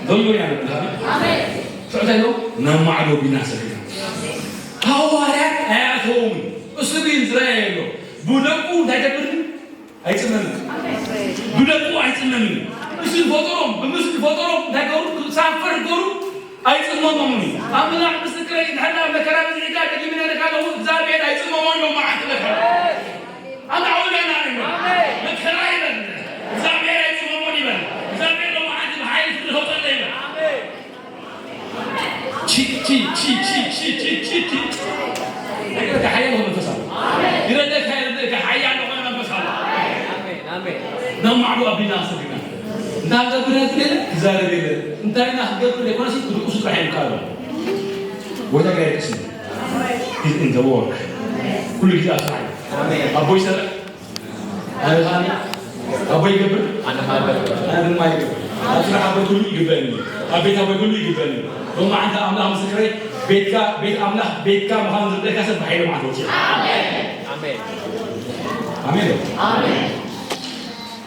ዘሎ ኢና ንብልሃ ትዕተ ዶ ናብ ማዕዶ ቢና ሰፊና ሃዋርያት ኣያተውምን እሱ ግን ዝረኣየ ኣሎ ብደቁ እንታይ ገብር ኣይጽመምን ብደቁ ኣይጽመምን ምስ ፈጠሮም ብምስሊ ፈጠሮም እንታይ ገሩ ሳፈር ገሩ ኣይጽመሞምን እዩ። ኣምላኽ ምስክረይ፣ እንድሕር መከራ በዚሕካ ደጊምና ኢልካ ኣለኹ፣ እግዚኣብሔር ኣይጽመሞን እዩ። መዓት ለካ ኣንታ ዓውዳና ንብል። መከራ ይበል። እግዚኣብሔር ኣይጽመሞን ይበል። እግዚኣብሔር ሎመዓንቲ ብሓይሊ ፍርዲ ከውጸለ ይበል። ቺ፣ ቺ፣ ቺ። ይረዳካ ሓያል ዝኾነ መንፈስ ኣሎ። ይረዳካ፣ ይረዳካ ሓያል ዝኾነ መንፈስ ኣሎ። ኣሜን፣ ኣሜን። ነማዕዶ ኣቢና ኣሰቢና። እንታይ ክገብር የለ፣ ክዛረብ የለ። እንታይ ኢና ክገብር ዘይኮነሲ ክድቅሱ ጥራሕ እዮም ካልኦ። ጎይታ ግራ ይቅስም። He's in the work። ኩሉ ግዜ ኣብ ስራሕ እዩ። ኣሜን። ኣቦ ይሰርሕ። ኣነ ከኣ ኣቦ ይገብር። ኣነ ከኣ እገብር። ኣነ ድማ ይገብር። ኣብ ስራሕ ኣቦይ ኩሉ ይግበእኒ። ኣብ ቤት ኣቦይ ኩሉ ይግበእኒ። ሎማዓንቲ ኣምላኽ ምስክረይ፣ ቤትካ፣ ቤት ኣምላኽ ቤትካ ምዃኑ ዝርደካ ሰብ ብሓይሊ መዓት ወፂኡ። ኣሜን። ኣሜን። ኣሜን።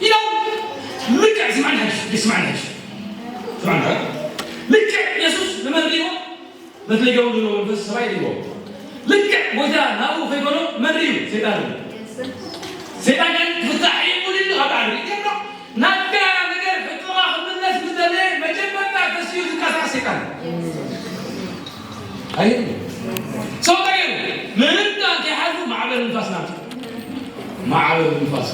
ኢሎም ልክዕ ስማዕኒ ሕጂ፣ ስማዕኒ ሕጂ። ስማዕኒ ሕጂ። ልክዕ የሱስ ንመን ሪእዎ? ነቲ ለይገበሩ ዘሎ መንፈስ ሰብኣይ ሪእዎ። ልክዕ ጎይታ ናብኡ ከይኮኖ መን ሪኡ? ሰይጣን ሪኡ። ሰይጣን ግን ክፍታሕ እዩ ሙሉ ኢሉ ካብ ዳዕሪ ይገብሮ። ናትካ ነገር ሕቶኻ ክምለስ ምስ ደለየ መጀመርታ ተሲኡ ዝንቀሳቐስ ሰይጣን እዩ። ኣየለ። ሰው እንታይ ገይሩ? ምንም ከይሓልፉ ማዕበል ንፋስ ናምጽእ። ማዕበል ንፋስ።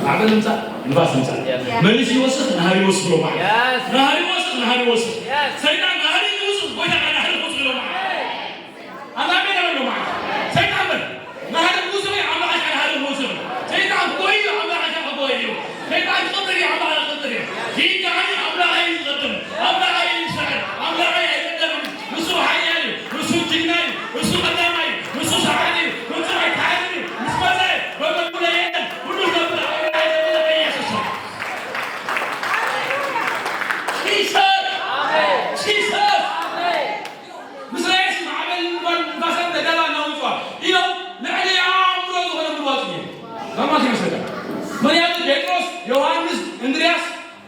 ማዕበል ንምጻእ፣ ንፋስ ንምጻእ። Yes። መሊሱ ይወስኽ፣ ናህሪ ይወስኽ ብሎ ማለት። Yes። ናህሪ ይወስኽ፣ ናህሪ ይወስኽ። Yes። ሰይጣን ናህሪ ይወስኽ፣ ጎይታ ከኣ ናህሪ ይወስኽ ብሎ ማለት። ኣላሜ ነው ብሎ ማለት። ሰይጣን በል። ናህሪ ይወስኽ፣ ኣምላኽ ከኣ ናህሪ ይወስኽ። ሰይጣን ክጎይ እዩ፣ ኣምላኽ ከኣ ክጎይ እዩ። ሰይጣን ክቕጥር እዩ፣ ኣምላኽ ከኣ ክቕጥር እዩ። ኪዳን ኣምላኽ እዩ ዝቕድም፣ ኣምላኽ እዩ ዝስዕር፣ ኣምላኽ እዩ ኣይቅደምን። ንሱ ሓያል እዩ፣ ንሱ ጅግና እዩ፣ ንሱ ቀዳማይ እዩ፣ ንሱ ሰዓሪ እዩ፣ ንሱ ኣይተሓዝን እዩ፣ ምስ መጸ በመንኩለ የለን፣ ኩሉ ዝነብር ኣብ ናይ ዘመነ በኢየሱስ ስም። ጂሰስ! ጂሰስ! ምስ ናይ የሱስ ማዕበል ንፋሳት ተጋላ እናውጽዋ ኢሎም ልዕሊ ኣእምሮ ዝኾነ ምልዋጥ እዩ። መማት ይመስለካ። ምኽንያቱ ጴጥሮስ፣ ዮሃንስ፣ እንድርያስ፣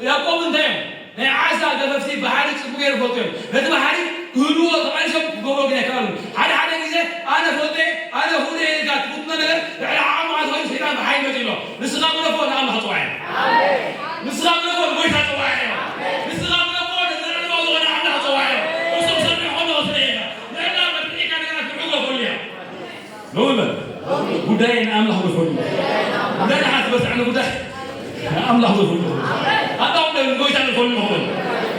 ያዕቆብ እንታይ እዮም? ናይ ዓሳ ገፈፍቲ ባሕሪ ጽቡቕ ገይሩ ይፈልጡ እዮም። ነቲ ባሕሪ ክህልዎ ተቓሊሶም ክገብሮ ግን ኣይከኣሉን። ሓደ ሓደ ግዜ ኣነ ፈልጦ እየ፣ ኣነ ክእሎ እየ ኢልካ ትፍትኖ ነገር ልዕሊ ዓቕምኻ ተኾይኑ ሰይጣን ብሓይሊ መጺኡ ኣሎ። ንስኻ ግደፎ ንኣምላኽ ጽዋዕ እየ። ንስኻ ግደፎ ንጎይታ ጽዋዕ እየ። ንስኻ ግደፎ ንዘለኣለማዊ ዝኾነ ኣምላኽ ጽዋዕ እየ። እሱ ክሰርሕ ከሎ ክስለ እየ ኢልካ። ንዕና መድሪዕካ ነገራት ንዕጎ ከሉ እያ። ሎሚ በል። ጉዳይ ንኣምላኽ ዘፈልጦ። ጉዳይ ንዓት በስዐ ንጉዳይ ንኣምላኽ ዘፈልጦ። ኣታ ጉዳይ ንጎይታ ዘፈልጦ ኾን።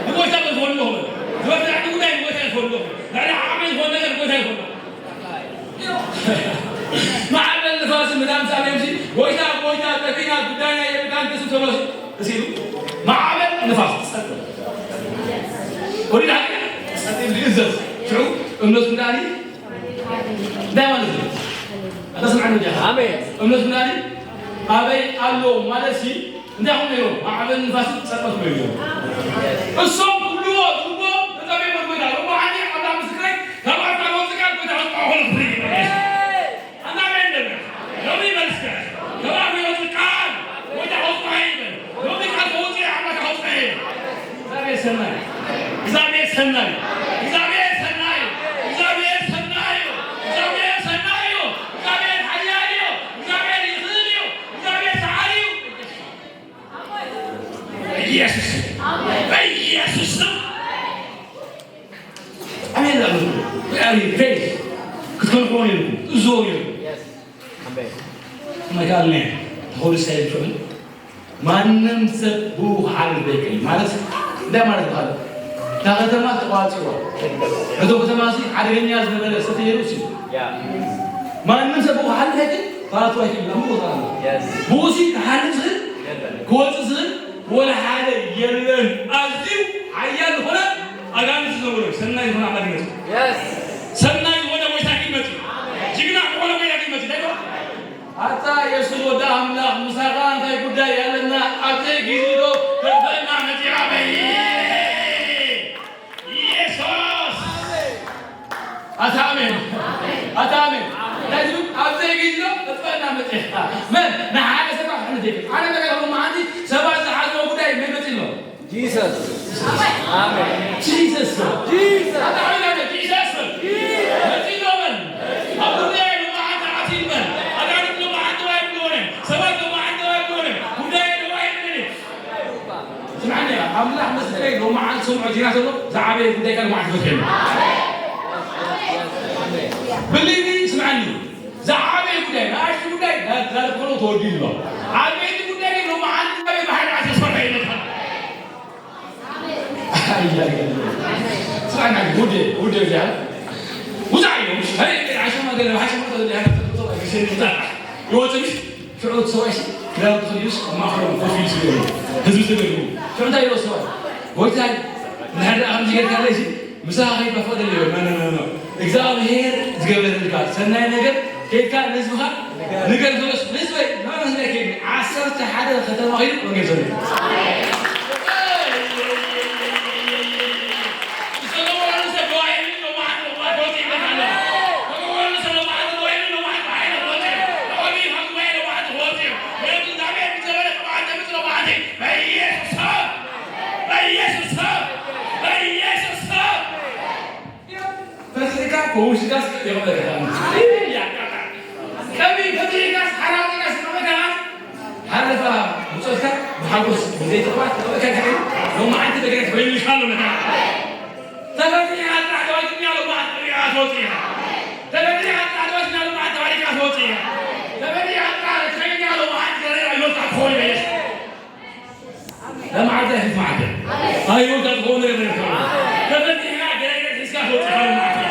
ንጎይታ ዘፈልጦ ኾን። ዝበርትዕ ጉዳይ ንጎይታ ዘፈልጦ ኾን። ልዕሊ ዓቕሚ ዝኾን ነገር ንጎይታ ዘፈልጦ። ማዕበል ንፋስ ምዳም ሳሌምሲ፣ ጎይታ፣ ጎይታ፣ ጠፊና፣ ጉዳይና የብልካን፣ ክሱ ተሎሲ፣ እሲሉ፣ ማዕበል ንፋስ ጸጥ። ወዲድ ሃዲያ ጸጥ ይብል፣ ይእዘዝ። ሽዑ እምነቱ እንዳኒ እንታይ ማለት እዩ? ኣታ ስምዓኒ እንዲኻ። ኣሜን። እምነቱ እንዳኒ ኣበይ ኣሎ ማለት ሲ፣ እንታይ ኹም ነይሮም? ማዕበል ንፋስ ጸጥ ክብሉ እዮም። እሶም ክብልዎ፣ ክብልዎ ተጸሚሞም ጎይታ፣ እሞ ሓንቲ ኣምላኽ ምስክረይ፣ ካብ ኣርባ ወጽእ ቃል ጎይታ ከጥቅዖ ከሎ ክርኢ። ኣንታ ኣሜን በል። ሎሚ ይመልስካ። ካብ ኣፍ ይወጽእ ቃል ጎይታ ከውጽእ ይበል። ሎሚ ቃል ከውጽእ ኣምላኽ ከውጽእ ይበል። እግዚኣብሔር ሰናይ። እግዚኣብሔር ሰናይ። እግዚኣብሔር ሰናይ። እግዚኣብሔር ሰናይ እዩ። እግዚኣብሔር ሰናይ እዩ። እግዚኣብሔር ሓያል እዩ። እግዚኣብሔር ይኽእል እዩ። እግዚኣብሔር ሰዓሪ እዩ። በኢየሱስ ስም። በኢየሱስ ስም። ኣሜን ላሉ። We are in faith። ክትከልክዎ ነይርኩም። ትእዝዎ ነይርኩም። ኣሜን። ማይካል ኔ ተኾሉ ሳይድ ፍዕል ማንም ሰብ ብኡ ክሓልፍ ዘይክእል ማለት እንታይ ማለት ይባሃል? እታ ከተማ ተቋፂዋ። እቶ ከተማ እዚ ሓደገኛ ዝነበረ ሰተ የሩስ እዩ። ያ። ማንም ሰብ ብኡ ክሓልፍ ኣይክእል፣ ባቱ ኣይክእል፣ ኣብ ቦታ ኣሎ። የስ። ብኡ ሲ ክሓልፍ ዝኽእል፣ የለን። ክወፅእ ዝኽእል ወላ ሓደ የለን። ኣዝዩ ሓያል ዝኾነ ኣጋንንት ዝነበረ ሰናይ ዝኾነ ኣምላኽ ይመጽእ። የስ። ሰናይ ዝኾነ ጎይታ ይመጽእ። ጅግና ዝኾነ ጎይታ ይመጽእ። እንታይ ይበል? ኣታ የሱስ ወዲ ኣምላኽ ምሳኻ እንታይ ጉዳይ ኣለና? ኣብዚ ግዜ ዶ ተፈና መጺኣ በይ። የሱስ። ኣታ ኣሜን። ኣታ ኣሜን። እንታይ ትብል? ኣብዚ ግዜ ዶ ተፈና መጺኣ። መን? ንሓደ ሰብ ክሕልፍ ዘይክእል። ኣነ መን ኢኹም መዓንቲ ሰባት ዝሓዝዎ ጉዳይ መን መጺ ኣሎ? ጂሰስ። ኣሜን። ጂሰስ። ጂሰስ። ኣታ ሆይ ናተ ጂሰስ። መጺ ኣሎ በል። ኣብ ጉዳይ ሎማዓንቲ ዓቲል በል። ኣጋንንት ሎማዓንቲ ዋይ ብሎነ። ሰባት ሎማዓንቲ ዋይ ብሎነ። ጉዳይ ሎማዓንቲ ስምዓኒ። ኣምላኽ ምስለይ ሎመዓልቲ ስምዖ ዜና ዘሎ ዝዓበየ ጉዳይ ካብ መዓልቲ ፈትሐሉ። ብልኒ ስምዓኒ። ዝዓበየ ጉዳይ፣ ንኣሽቱ ጉዳይ፣ ዳ-፣ ዳርኮሎ ተወዲኡ ኣሎ። ዓበይቲ ጉዳይ ግን ሎመዓልቲ ዓበየ ባሕሪ ዓሰርተ ሰርሐ ይመጣ። ኣይ፣ ኣይ፣ ኣይ። ስምዓና፣ ውዴ፣ ውዴ፣ እዚኣ። ውዛዕ እዮም። ሀይ፣ ሓሸማ ገለ፣ ሓሸማ ገለ፣ ውዛዕ። ይወፅእ። ሽዑ እቲ ሰብኣይ ሲ ክዳውንቲ ተኸዲኑስ ኣብ ማእከሎም ኮፍ ኢሉ ስለ ዘሎ ህዝቢ ተገሪሙ። ሽዑ እንታይ ኢልዎ ሰብኣይ? ጎይታይ፣ እንድሕር ደኣ ከምዚ ጌርካለይ ሲ ምሳኻ ከይድ በፈቕደለይ። ኖ፣ ኖ፣ ኖ፣ ኖ። እግዚኣብሄር ዝገበረልካ ሰናይ ነገር ከይድካ ንህዝብኻ ንገር ዝበለስ ህዝበይ፣ ኖ፣ ህዝበይ ከይድ ዓሰርተ ሓደ ከተማ ከይዱ ወንጌል ሰብከ። ፈቲሕካ ከውሽካስ የቕበልካ። ከመይ ፈቲሕካስ ሓራቂካስ የቕበልካ። ሓለፋ ብጾትካ ብሓጎስ ብዘይ ተቕባል ተቐበልካ። ሎማዓንቲ ተገይርካ ወይልካ ኣሎ መታ። ተፈቲሕካ ጥራሕ ተዋጅብኛ ሎማዓንቲ ተሪኻ ትወጽእ ኢኻ። ተፈቲሕካ ጥራሕ ተዋጅብኛ ሎማዓንቲ ተባሪካ ትወጽእ ኢኻ። ተፈቲሕካ ጥራሕ ትኸይኛ ሎማዓንቲ ተሪኻ ይወጽእ ክኸውን ይበየስ። ለመዓልቲ ኣይሕትመዓልቲ። ኣይ፣ ወልዳ ዝኾነ ነገር የብልካ። ተፈቲሕካ ገረገር ሒዝካ ትወጽእ ኢኻ ሎመዓልቲ።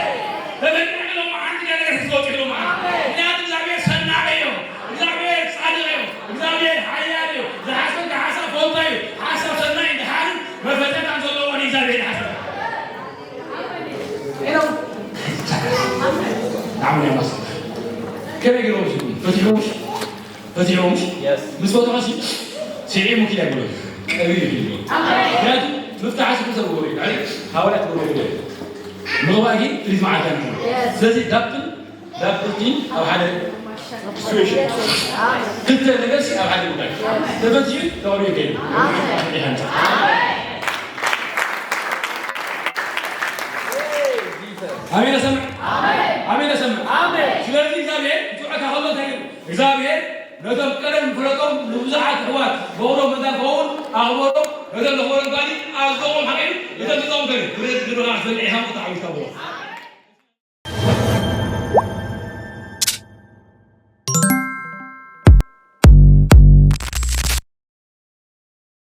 ተፈቲሕካ ሎመዓልቲ ገረገር ሒዝካ ትወጽእ ኢኻ ሎመዓልቲ። ምኽንያቱ እግዚኣብሔር ሰናዒ እዩ። እግዚኣብሔር ጻድቕ እዩ። እግዚኣብሔር ሓያል እዩ። ዝሓሰብካ ሓሳብ ፈውታ እዩ። ሓሳብ ሰናይ ድሓርን መፈጸምታን ዘለዎ ንእግዚኣብሔር ይሓስብ። ናዕሙ ያማስ ከመይ ገይሮም ፈቲሖምሽ? ፈቲሖምሽ? የስ። ምስ ፈትሖ ሲ ስዒሙ ኪድ ኣይብሎ። ቀቢሉ እዩ። ምኽንያቱ ምፍታሕ ስለ ሰብ ወሪ፣ ኣይ፣ ሃዋርያት ወሪ። ምቕባእ ግን ፍሊት መዓልቲ ኣይነበረን። የስ። ስለዚ ዳፕል፣ ዳፕል ቲም ኣብ ሓደ ሲቹዌሽን ክልተ ነገር ሲ ኣብ ሓደ ጉዳይ ተፈቲሑ ተቐቢሉ ከይዱ። ይሃንጻ። ኣሜን ኣሰምዕ። ኣሜን ኣሰምዕ። ስለዚ እግዚኣብሔር ክፍዕካ ከሎ እንታይ ይብል? እግዚኣብሔር ነቶም ቀደም ፍለጦም ንብዙሓት ኣሕዋት በቕሎም መታን ክኸውን ኣኽበሮም፣ ነቶም ለኽበሮም ካሊ ኣዝዞም ሓቂሉ፣ ነቶም ዝጠቕሙ ከሊ፣ ብረት ግብርኻ ክፈልዕ ኢኻ፣ ተዓዊትካ ብሎ።